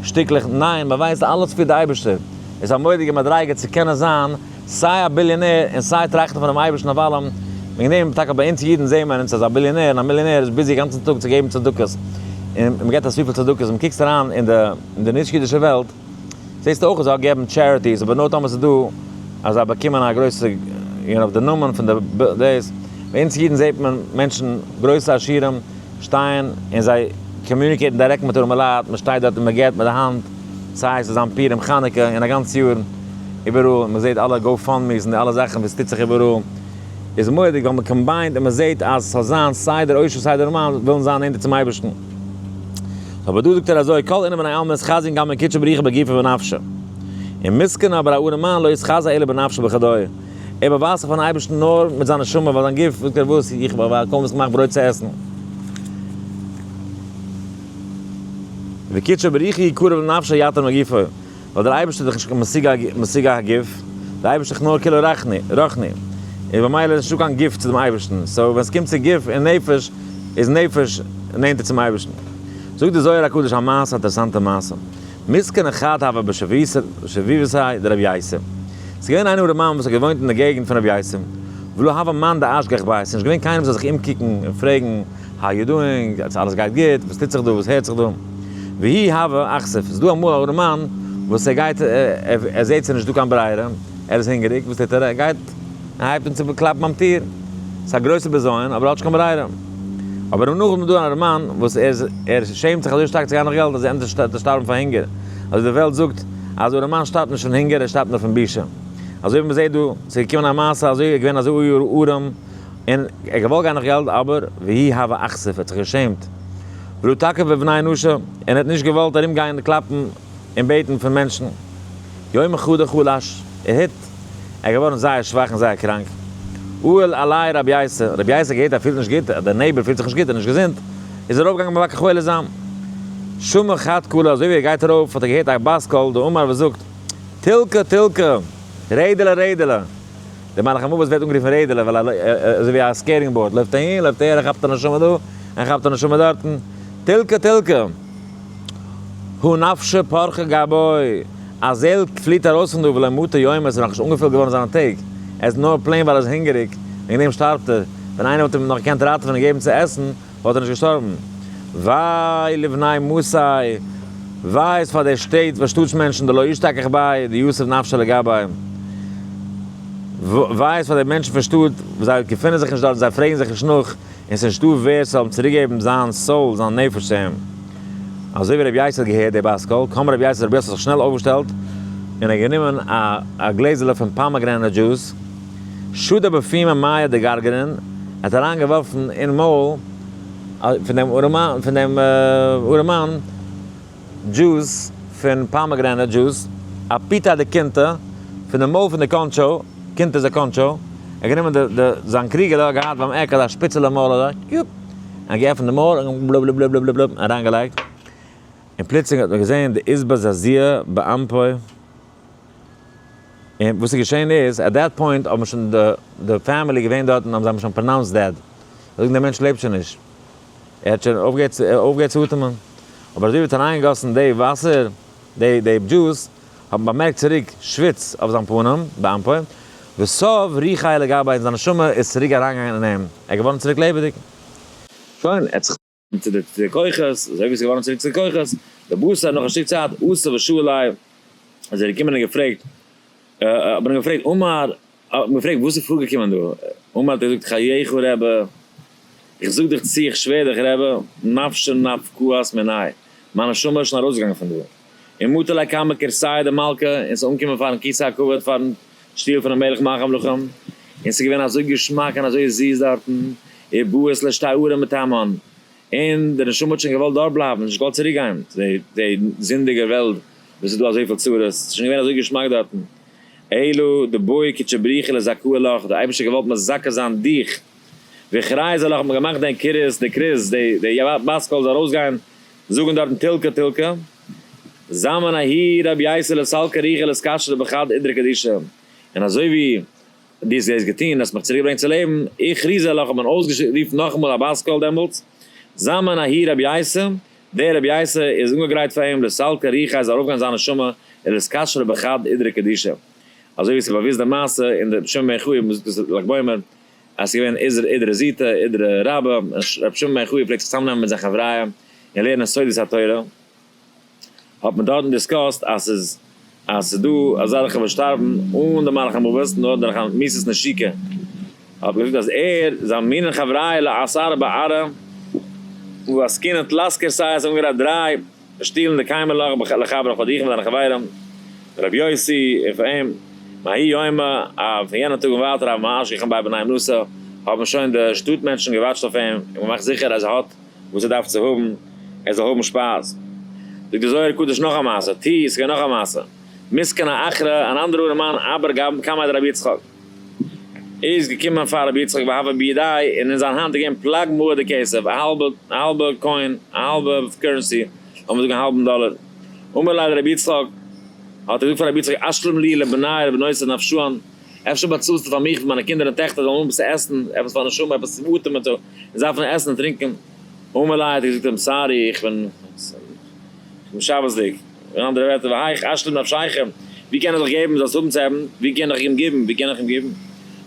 שטיקלעך, ניין, מען ווייסט אלעס פירט די אייבערשטער, איז א מורא'דיגע מדריגה צו קענען זיין סיי א ביליאנער און סיי טראכטן פונעם אייבערשטן אויף אלעם, וועגן דעם טאקע ביי אונז אידן זעהן מיר אונז אז א ביליאנער און א מיליאנער איז busy גאנצן טאג צו געבן צדקות, און מען געבט אזויפיל צדקות, און קוקסט אריין אין די נישט אידישע וועלט, זעסטו אויך אז זיי געבן charities אבער נאר טאמער ס'איז דא אז זיי באקומען א גרויסע יו נאו די נאמען פון די דאס, ביי אונז אידן זעט מען מענטשן גרויסע עשירים שטייען און זיי communicate ן דירעקט מיט ארעמע לייט, מען שטייט דארט און מען געבט מיט די האנט, סיי ס'איז זיין פורים חנוכה און א גאנץ יאר איבעראל, מען זעט אלע GoFundMes און די אלע זאכן וואס טוט זיך איבעראל, איז מורא'דיג ווייל מען combine ט און מען זעט אז ס'זאל זיין סיי דער עושר סיי דער ארעמאן ווילן זיין נענטער צום אייבערשטן. אבער דא זאגט ער אזוי, כל אינון בני עלמא אתחזיין קמי קודשא בריך הוא בגופא ונפשא. און מסכן אבער א ארעמאן לא אתחזי אלא בנפשא בחדוי. ער באווייזט זיך פארן אייבערשטן נאר מיט זיין נשמה, ווייל זיין גוף, זאגט ער וואס, איך האב קוים וואס געמאכט ברויט צו עסן. וקודשא בריך הוא קרוב לנפשא יתיר מגופא. ווייל דער אייבערשטער איז דאך נישט קיין משיג הגוף, דער אייבערשטער איז נאר כולו רוחני, רוחני, און במילא איז נישטא קיין גוף צו דעם אייבערשטן, so ווען עס קומט צו גוף און נפש, איז נפש נענטער צום אייבערשטן. זאגט דער זוהר הקדוש א מעשה, א אינטערעסאנטע מעשה, מסכן אחד הוה בשביבתיה דרבי ייסא, ס'איז געווען איין ארעמאן וואס האט געוואוינט אין די געגנט פון רבי ייסא, ולא הוה מאן דאשגח ביה, ס'איז נישט געווען קיינער וואס זאל זיך אומקוקן און פרעגן, how you doing, צו אלעס גייט גוט, וואס טוט זיך דא, וואס הערט זיך דא. והוא הוה אכסיף, ס'איז דא אמאל א ארעמאן וואס ער גייט, ער זעט ס'איז נישט דא קיין ברירה, ער איז הונגעריג, וואס טוט ער, ער גייט און הייבט אן צו קלאפן ביים טיר, ס'איז א גרויסע בזיון, אבער ער האט נישט קיין ברירה. אבער נאכדעם איז דא אן ארעמאן וואס ער איז, ער שעמט זיך אזוי שטארק צו גיין נאך געלט אז ער ענדערש וועט ער שטארבן פאר הונגער. אזוי די וועלט זאגט אז ארעמאן שטארבט נישט פון הונגער, ער שטארבט נאר פון בושה. אזוי ווי מ'זעט דא, ס'איז געקומען א מעשה אזוי, ער איז געווען אזוי ארעם, און ער האט געוואלט גיין נאך געלט אבער והוא הוה אכסיף, ער האט זיך געשעמט. ולא תקיף בבני נשא, און ער האט נישט געוואלט ארום גיין קלאפן און בעטן פון מענטשן. יומא חדא חלש, ער היט, ער איז געווארן זייער שוואך און זייער קראנק. אהל עלי רבי ייסא, רבי ייסא האט געהערט ער פילט נישט גוט, דער neighbor פילט זיך נישט גוט, ער איז נישט געזונט, איז ער ארויפגעגאנגען מבקר חולה זיין. שמע חד קלא, אזוי ווי ער גייט ארויף האט ער געהערט א בת קול דאמר וואס זאגט, תילקא תילקא, רעדעלע רעדעלע. דער מלאך המוות ווערט אנגערופן רעדעלע ווייל ער אזוי ווי א skating board לויפט אהין לויפט אהער ער כאפט א נשמה דא ער כאפט א נשמה דארטן, תילקא תילקא הא נפשא פרחא גבוי, א זעל פליט ארויס פון דא ולא מטא יומא, עס איז נאכנישט אנגעפילט געווארן זיינע טעג, ער איז נאר plain ווייל ער איז הונגעריג, וועגן דעם שטארבט ער, ווען איינער וואלט אים נאך געקענט ראטעווען און געבן צו עסן, וואלט ער נישט געשטארבן. וויי לבני מתיה, וויי איז פאר די שטעט וואס שטאטס מענטשן דלא אשתכח ביה דיתיב נפשיה לגביה. וויי איז פאר די מענטשן פון שטאט וואס זיי געפינען זיך נישט דארט און זיי פרעגן זיך נישט נאך, און ס'איז נישטא ווער ס'זאל אים צוריקגעבן זיין soul, זיין נפש צו אים. אזוי ווי רבי ייסא האט געהערט די בת קול, קם רבי ייסא, רבי יוסי האט זיך שנעל אויפגעשטעלט און ער האט גענומען א גלעזעלע פון pomegranate juice, שדא בפומיה מיא דגרגרין, ער האט אריין געווארפן אין מויל פון דעם ארעמאן, פון דעם ארעמאן juice פון pomegranate juice, אפותיה דקינתא, פון די מויל פון די קאנטשא, קינתא איז א קאנטשא, ער האט גענומען די די זיין קריגעלע האט געהאט ביים עק אזא שפיצעלע מויל אזוי, יופ, ער האט געעפנט די מויל און בלובלובלובלובלוב אריינגעלייגט, און פלוצלינג האט מען געזען דאית ביה זעזוע באנפוי. און וואס איז געשען איז, at that point האבן שוין די family געווען דארט און האבן זיי שוין pronounced dead. זיי זאגן דער מענטש לעבט שוין נישט. ער האט שוין אויפגעהערט צו אטעמען. אבער אזוי ווי האט אריינגעגאסן די וואסער, די juice, האט מען באמערקט צוריק שוויץ אויף זיין פנים, באנפו, ותב רוחיה לגביה און זיין נשמה איז צוריק אריינגעגאנגען אין אים. ער איז געווארן צוריק לעבעדיג. שוין, ער האט זיך. צו די כוחות, אזוי ווי עס איז געווארן צוריק צו די כוחות, די בתר נאך א שטיק צייט, אתא ושאל ליה, איז ער געקומען און געפרעגט, האט מען אים געפרעגט, אמר, האט מען געפרעגט וואס איז פארגעקומען דא, אמר האט ער געזאגט, חייך רבי, איך זאג דיך צו, איך שווער דיך רבי, נפשא נפקאת מינאי, מיין נשמה איז שוין ארויסגעגאנגען פון דא, ומטא לקמיה כורסיא דמלכא, און ס'איז אנגעקומען פארן כסא הכבוד, פארן שטוהל פונעם מלך מלכי המלכים, און ס'איז געווען אזוי געשמאק און אזוי זיס דארטן, ובעית לאשתארא מתמן, און די נשמה האט שוין געוואלט דארט בלייבן, נישט געוואלט צוריק גיין צו די זינדיגע וועלט וואס איז דא אזויפיל צרות, ס'איז שוין געווען אזוי געשמאק דארטן, אלא דבעי קודשא בריך הוא לזכאה לך, דער אייבערשטער האט געוואלט מזכה זיין דיך, ואכריזו לך האט מען געמאכט דעם כרוז, די כרוז, די בת קול זאל ארויסגיין זאגן דארטן תילקא תילקא. זמן ההיא רבי ייסא לסלקא רוחיה לאתקשרא בחד אידרא קדישא, און אזוי ווי דו האסט דאס געטון, האסט מיך צוריק געברענגט צו לעבן, הכריזו לך האט מען אויסגערופן נאכאמאל א בת קול דעמאלטס, זמן ההיא רבי ייסא, דער רבי ייסא איז אנגעגרייט פאר אים לסלקא רוחיה זאל ארויפגיין זיין נשמה ולאתקשרא בחד אידרא קדישא, אזוי ווי עס איז באוויסט די מעשה אין די שמעון בן יוחאי, מ'זאגט עס לג בעומר, אז עס איז געווען אידרא זוטא, אידרא רבה, רבי שמעון בן יוחאי פלעגט זיך צוזאמנעמען מיט זיין חבריא און לערנען סודות התורה, האט מען דארטן discussed אז ס'איז אז ס'איז דא אזעלכע וואס שטארבן אן די מלאך המוות נאר דורך א מיתת נשיקה, האט מען געזאגט אז ער, זיין מינין חבריא לאתערא בארעא ועסקינן תלת כורסיי האט אנגערייט דריי שטולן דקיימא לך לחברך פאר דיך און דיינע חברים, רבי יוסי און פאר אים, מהאי יומא, א פון יענע טאג און ווייטער הוה משגיחין ביה בני הימנותא, האבן שוין די שטאט מענטשן געוואטשט אויף אים און געמאכט זיכער אז ער האט וואס ער דארף צו האבן, ער זאל האבן שפייז. זאגט דער זוהר הקדוש נאך א מעשה, תי, ס'געווען נאך א מעשה, מסכנא אחרא, אן אנדער ארעמאן, עבר גב קמיה דרבי יצחק, איז געקומען פאר רבי יצחק והוה בידיה, און אין זיין האנט איז געווען פלג מאה דכסף, א האלבע, א האלבע coin, א האלבע currency, לאמיר זאגן א האלבן דאלער. אמר ליה לרבי יצחק, האט ער געזאגט פאר רבי יצחק, אשלים לי לבני ולבנותי נפשאן, אפשר באצאלסטו פאר מיך, פאר מיינע קינדער און טעכטער זאלן האבן עפעס צו עסן, עפעס פאר נשמה, עפעס צום אטעמען, צו זאפן עסן און טרינקען. אמר ליה האט ער געזאגט I'm sorry, איך בין שבת'דיג. אין אנדערע ווערטער, והיאך אשלים נפשיכם, ווי קען איך דיך געבן זאלסט האבן צו עבן, ווי קען איך אים גיבן, ווי קען איך אים גיבן?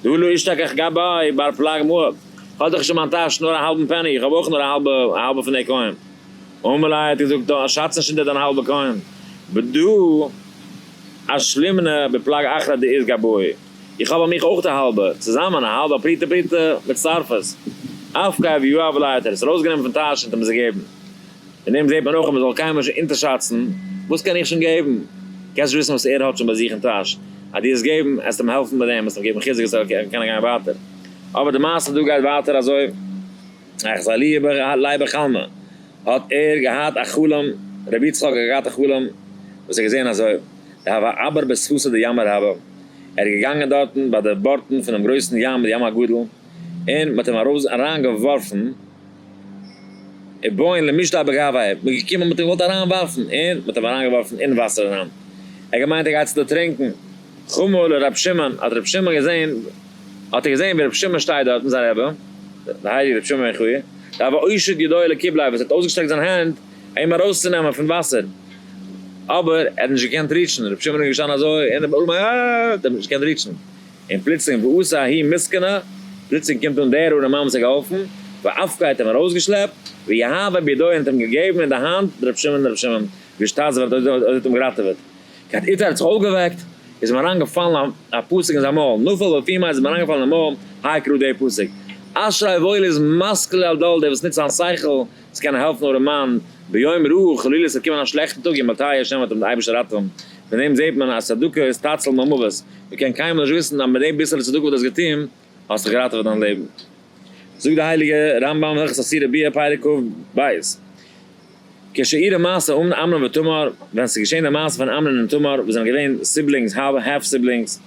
דהא לא אשתכח גבאי בר פלג מאה, כ'האב דאך נישט אין מיין טאש נאר א האלבן penny, איך האב אויך נאר א האלבע, א האלבע פון די coin. אמר ליה האט ער געזאגט, דא שאץ נישט אונטער דיין האלבע coin, בדא אשלימנא בפלג אחרא דאית גבאי, איך האב ביי מיך אויך די האלבע, צוזאמען א האלבע פרוטה פרוטה מצטרפת. אפקיה ויהב ליה האט ער עס ארויסגענומען פון טאש און האט אים עס געגעבן. פון דעם זעט מען אויך אז מען זאל קיינמאל נישט אונטערשאצן, וואס קען איך שוין געבן? קענסט נישט וויסן וואס ער האט שוין ביי זיך אין טאש, אז דו וועסט געבן, עסט אים העלפן מיט דעם, עסט אים געבן חיזוק ער זאל קענען גיין ווייטער. אבער די מעשה דא גייט ווייטער אזוי, אחז ליה בחלמא. האט ער געהאט א חלום, רבי יצחק האט געהאט א חלום, וואס ער האט געזען אזוי, דהוה עבר בשפתא דימא רבא, ער איז געגאנגען דארטן ביי די בארטן פונעם גרויסן ים, די ים הגדול, און מען האט אים ארויס אריין געווארפן, ובעאן למשדי בגויה, מען איז געקומען מען האט אים געוואלט אריין ווארפן, און מען האט אים אריין געווארפן אין וואסער אריין, ער האט געמיינט ער גייט זיך דערטרינקן, חמא לר' שמעון, האט ר' שמעון געזען, האט ער געזען ווי ר' שמעון שטייט דארטן, זיין רבי, דער הייליגער ר' שמעון בן יוחאי, דהוה אושיט ידוי לקיבליה, וואס האט אויסגעשטרעקט זיין הענט אים ארויסצונעמען פון וואסער, אבער ער האט נישט געקענט reach ן, ר' שמעון איז געשטאנען אזוי און ער האט נישט געקענט reach ן, און פלוצלינג ואתא ההוא מסכנא, פלוצלינג קומט אן דער ארעמאן וואס האט געהאלפן, ואפקיה האט אים ארויסגעשלעפט, ויהביה בידוי און האט אים געגעבן אין די האנט דר' שמעון ר' שמעון ואשתזיב האט אים געראטעוועט. כד אתער האט זיך אויפגעוועקט, איז אים אריין געפאלן א פסוק אין זיין מויל, נפל בפומיה איז אים אריין געפאלן אין מויל, האי קרא דער פסוק, אשרי וואויל איז משכיל אל דל דער וואס נוצט זיין שכל צו קענען העלפן ארעמאן, ביום רעה חלילה עס וועט קומען א שלעכטן טאג ימלטהו השם וועט אים דער אייבערשטער ראטעווען, פון דעם זעט מען אז צדקה איז תציל ממוות, מען קען קיינמאל נישט וויסן אז מיט דעם ביסעלע צדקה וואס דו האסט געטון האסטו געראטעוועט דיין לעבן. זאגט די הייליגע רמב ם הלכות איסורי ביאה פרק כ ב. כשאירע מעשה אמנון ותמר, ווען ס'איז געשען די מעשה פון אמנון און תמר וואס זענען געווען siblings, half siblings,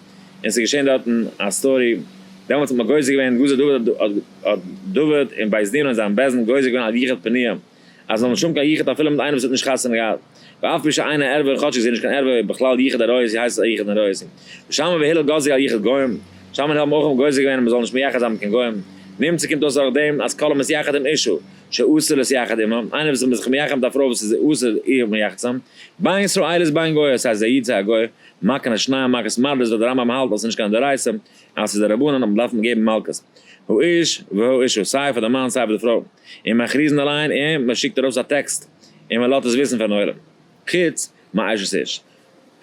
און ס'איז געשען דארטן א story, דעמאלטס האט מען גוזר געווען, גזר דוד האט דוד און בית דינו און זיין בית דין גוזר געווען על יחוד פנויה, אז מ'זאל נישט האבן קיין יחוד אפילו מיט איינעם וואס האט נישט חתונה געהאט, ואף פי שאינה ערווה, כאטשיג זי איז נישט קיין ערווה, בכלל יחוד עריות, זי הייסט א יחוד עריות. ושמאי והלל גזרו על יחוד גוים, שמאי און הלל האבן אויך גוזר געווען אז מ'זאל נישט מייחד זיין מיט קיין גוים, נמצא קומט אויס דורך דעם אז כל המתייחד עם אשה, שאסור להתייחד עמה, איינער וואס איז זיך מייחד מיט א פרוי וואס איז אסור איר מייחד צו זיין, בין ישראלית בין גויה, סיי ס'איז א איד סיי א גוי, מכין את שניהם מכות מרדות ווייל דער רמב ם האלט אז ס'איז נישט קיין דאורייתא, אז ס'איז דרבנן אבער דארף מען געבן מלקות, האיש והאשה, סיי פאר די מאן סיי פאר די פרוי, און מכריזין אליין און מען שיקט ארויס א טעקסט און מען לאזט עס וויסן פארן עולם, חוץ מאשת איש,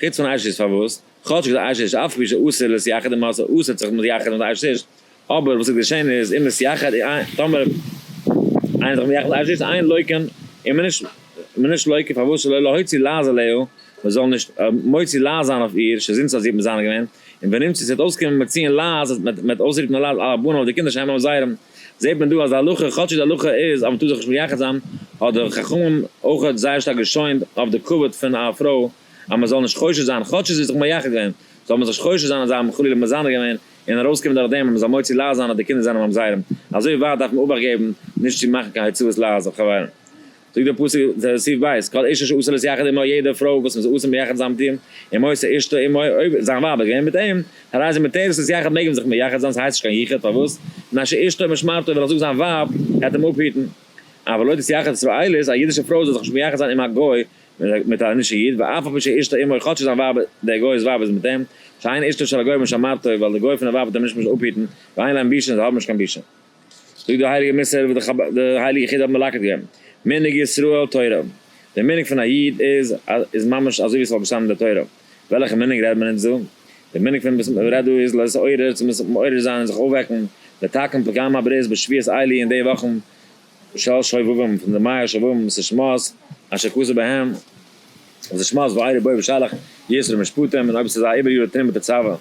חוץ פון אשת איש פארוואס? כאטשיג די אשת איש אף על פי שאסור להתייחד עמה ס'אסור זיך מתייחד מיט די אשת איש, אבער וואס איז געשען איז אם מתייחד טאמער איינער איז זיך מייחד מיט אשת איש אין לוקין איז מען נישט מען נישט לוקה פארוואס שלא להוציא לעז עליה מען זאל נישט מוציא לעז זיין אויף איר שזינתה אז זי האט מזנה געווען און ונמצא ס'וועט אויסקומען מוציאין לעז מען וועט אויסרופן א לעז על הבנים אויף די קינדער שהם ממזרים זעט מען דא אז די הלכה כאטשיג די הלכה איז אז מען טאר זיך נישט מייחד זיין האט די חכמים אויכעט זייער שטארק געשוינט אויף די כבוד פון א פרוי אז מען זאל נישט חושש זיין כאטשיג זי איז זיך מייחד געווען זאל מען זיך נישט חושש זיין אז זיי האבן חלילה מזנה געווען און ארויסקומען דורך דעם אז מען זאל מוציא לעז זיין אז די קינדער זענען ממזרים, אזוי ווייט דארף מען אבאכט געבן נישט צו מאכן קיין הוצאות לעז אויף חברים. זאגט דער פסוק סעיף ב', כל אשה שאסור להתייחד עמה יעדע פרוי וואס מ'איז אסור מייחד זיין מיט אים, אם היתה אשתו עמו אויב זיין ווייב איז געווען מיט אים, הרי זו מותרת להתייחד מעג מען זיך מייחד זיין ס'הייסט נישט קיין יחוד פארוואס? מפני שאשתו משמרתו ווייל איך זאג זיין ווייב העט אים אפהיטן. אבל לא תתייחד ישראלית, א אידישע פרוי זאל זיך נישט מייחד זיין עם הגוי מיט א נישט איד, ואף על פי שאשתו עמו כאטש זיין ווייב דער גוי'ס ווייב איז מיט אים, שאין אשתו של הגוי משמרתו ווייל די גוי פון די ווייב וועט אים נישט אפהיטן, ואין להם בושה און זיי האבן נישט קיין בושה. זאגט די הייליגע מוסר וואס די הייליגע חידא האט מלקט געווען, מנהג ישראל תורה, די מנהג פון א איד איז איז ממש אזוי ווי עס וואלט געשטאנען אין די תורה, וועלכע מנהג רעדט מען אונז דא? די מנהג פון וואס מען רעדט דא איז להתעורר צו מעורר זיין און זיך אויפוועקן, לתקן פגם הברית בשבועות אלו אין די וואכן של שובבים פון די מאה שובבים וואס איז שמות אשר כתוב בהם וואס איז שמות וארא בא בשלח יתרו משפטים און אויב עס איז א איבער יאר תרומה תצוה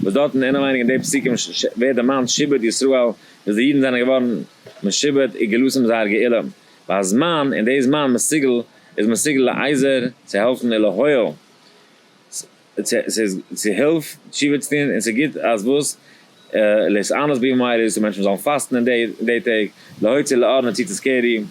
וואס דארטן אינעווייניג אין די פסוקים ווערט דערמאנט שעבוד ישראל וואס די אידן זענען געווארן משועבד וגאולתם זייער גאולה והזמן און די זמן מסוגל איז מסוגל לעזר צו העלפן ולהועיל ס'איז צו הילף תשובה צו טון, און ס'איז גוט אז וואס להתענות בימים האלה איז מענטשן זאלן פאסטן אין די טעג, להוציא לאור ניצוצות קרי,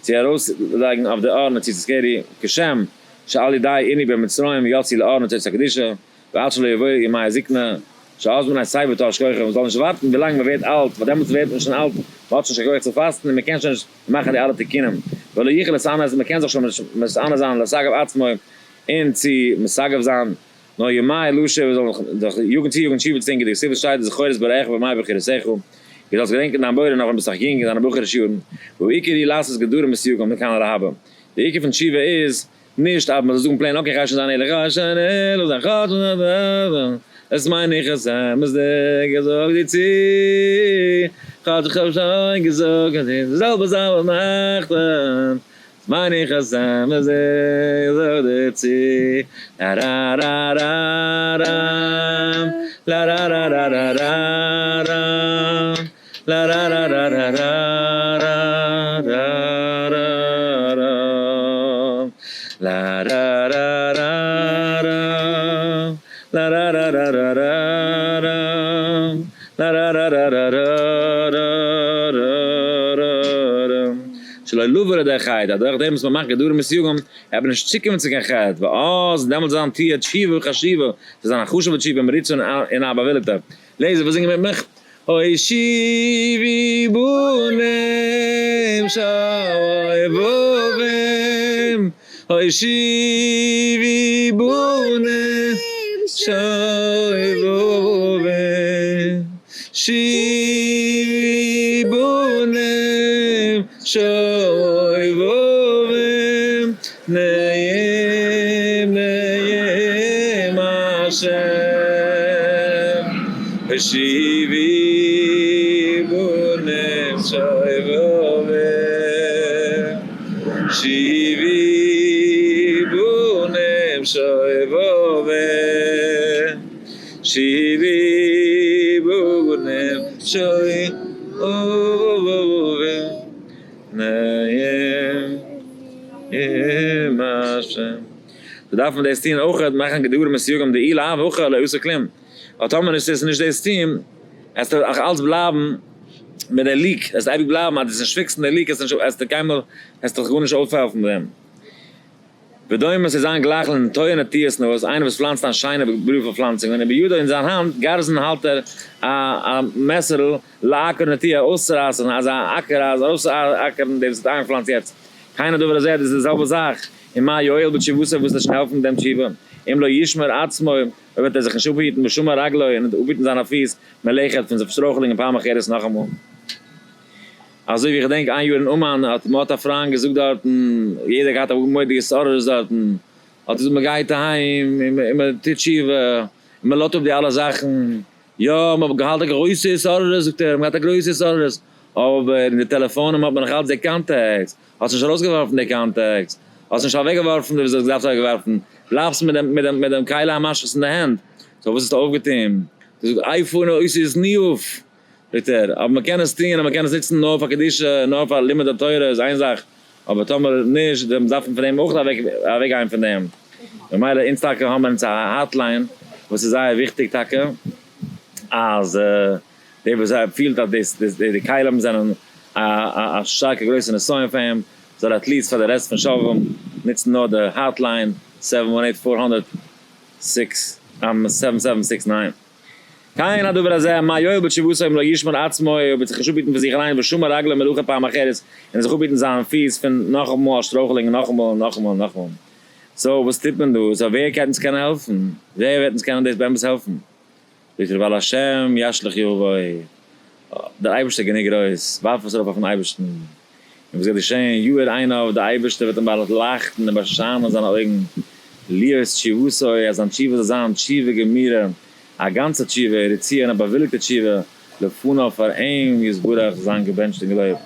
צו ארויסלייגן אויף די אור ניצוצות קרי, כשם שעל ידי עינוי במצרים יצאו לאור ניצוצות הקדושה, ועד שלא יבואו ימי הזקנה, שאז בני שיבה תש כוחם, מ'זאל נישט ווארטן ווילאנג מ'ווערט אלט, ווייל דעמאלטס ווערט מען שוין אלט, מ'האט שוין נישט קיין כח צו פאסטן און מ'קען שוין נישט מאכן די אלע תיקונים, ולא יוכל להתענות, מ'קען זיך שוין נישט מתענה זיין לסגף עצמו, און צו מסגף זיין נאר ימי לשוב זאל זיך יאגן צו יאגן תשובה צו טון כדכתיב וואס שטייט זכור את בוראך בימי בחורותיך, דו זאלסט געדענקען דיין בורא נאך ווען ביסט נאך יונג אין דיינע בחור'ישע יארן, והעיקר הוא לעשות גדרים וסייגים מכאן ולהבא, די עיקר פון תשובה איז נישט אז מען זאל זאגן plain okay כ'גיי שוין זיין ערליך כ'גיי שוין ערליך זיין כאטש עס מיין איך עס אמת'דיג איך זאג דיר צו כאטש איך האב שוין געזאגט אז די זעלבע זאך נאכדעם מיין איך אז אמת איך זאג דיר צו לה רא רא רא רא לה רא רא רא רא רא רא לה רא רא רא רא רא רא רא רא רא. שלא לבא לידי חטא, אז דורך דעם וואס מען מאכט גדרים וסייגים, וועט מען נישט צוקומען צו קיין חטא, ואז דעמאלטס זיין תהיה תשובה חשובה, ס'וועט זיין א חשוב'ע תשובה מרצון און א באוויליגטע. לעזער, וואס זינגען מיט מיך? הושיבי בנים שובבים, הושיבי בנים שובבים, שיבי בנים שובבים, נעים נעים השם, הושיבי בנים שובבים, שיבי בנים שובבים, שיבי בנים שובבים, נעים נעים השם. דא דארף מען דאס טון אויך, מאכן גדרים וסייגים די אי לאו הכא לא עשה כלום. אבער טאמער נישט דאס נישט דאס טון, עסטו אויך אלץ בלייבן מיט די leak, עסטו אייביג בלייבן אז דו עסט נישט fix ן די leak, עסטו נישט עסטו קיינמאל עסטו דיך גארנישט אויפהעלפן מיט דעם. ודומה ס'איז זיין גלייך לנטוע נטיעות נאות, איינער וואס פלאנצט איין שיינע beautiful פלאנצונגען, און בידו אין זיין האנט גרזן האלט ער א א מעסערל לעקור נטיעה אויסצורייסן אזא אקער אז ארויסאקערן די וואס האט איינגעפלאנצט יעצט. כן הדבר הזה, דאס איז די זעלבע זאך, ומה יועיל בתשובתו וואס וועט שוין העלפן דעם תשובה, אם לא ישמור עצמו, אויב וועט ער זיך נישט אפהיטן ושמר רגלו און אפהיטן זיינע פיס מלכת פון זיך שטרויכלונגען פעם אחרת נאכאמאל. אזוי ווי איך געדענק איין יאר אין אומאן האט מוהרא ט פריינד געזאגט דארטן, יעדער געהאט א מורא'דיגע התעוררות דארטן, האט ער געזאגט מען גייט אהיים און מען טוט תשובה און מען לאזט אפ די אלע זאכן, יא מען האט געהאט א גרויסע התעוררות זאגט ער, מען האט געהאט א גרויסע התעוררות, אבער אין די טעלעפאנען האט מען נאך אלץ די contacts, האסט נישט ארויסגעווארפן די contacts, האסט נישט אוועקגעווארפן די וואס האסט געדארפט אוועקווארפן, בלייבסט מיט דעם מיט דעם מיט דעם כלי המשחית אין די הענט, so וואס האסטו אויפגעטון? דו זאגסט אייפאון אויס איז ניאוף, זאגט ער, אבער מען קען עס טון און מען קען עס נוצן נאר פאר קדושה, נאר פאר לימוד התורה איז איין זאך, אבער טאמער נישט, דעם דארף מען פון דעם אויך אוועק גיין פון דעם. ממילא אונז טאקע האבן אונז א hotline וואס איז זייער וויכטיג טאקע אז דער וואס פילט אז דאס די כלים זענען א א שטארקע גרויסע נסיון פאר אים זאל at least פאר די rest פון שובבים נוצן נאר די hotline seven one eight four hundred six seven seven six nine. כן הדבר הזה, מה יועיל בתשובתו אם לא ישמור עצמו, אויב וועט זיך נישט אפהיטן פון זיך אליין, ושמר רגלו מלכת פעם אחרת, און זיך אפהיטן זיין פיס פון נאכאמאל א שטרויכלונג און נאכאמאל און נאכאמאל און נאכאמאל. so וואס טוט מען דא? so ווער קען אונז קענען העלפן? ווער וועט אונז קענען דאס באמת העלפן? זאגט ער ועל השם ישליך יהבו, דער אייבערשטער איז גענוג גרויס, ווארף עס ארויף אויפן אייבערשטן, און וואס גייט געשען, יאיר עיניו, דער אייבערשטער וועט אים באלד לייכטן און באשיינען זיינע אויגן, להיות תשובתו, אז זיין תשובה זאל זיין תשובה גמורה, א גאנצע תשובה, רצויה און א באוויליגטע תשובה, לפניו פאר אים יתברך זיין געבענטשט און געלויבט,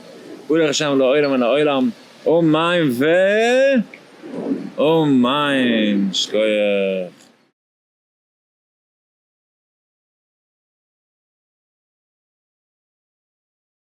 ברוך השם לעולם ולעולם, אמן ו אמן, שקויעך.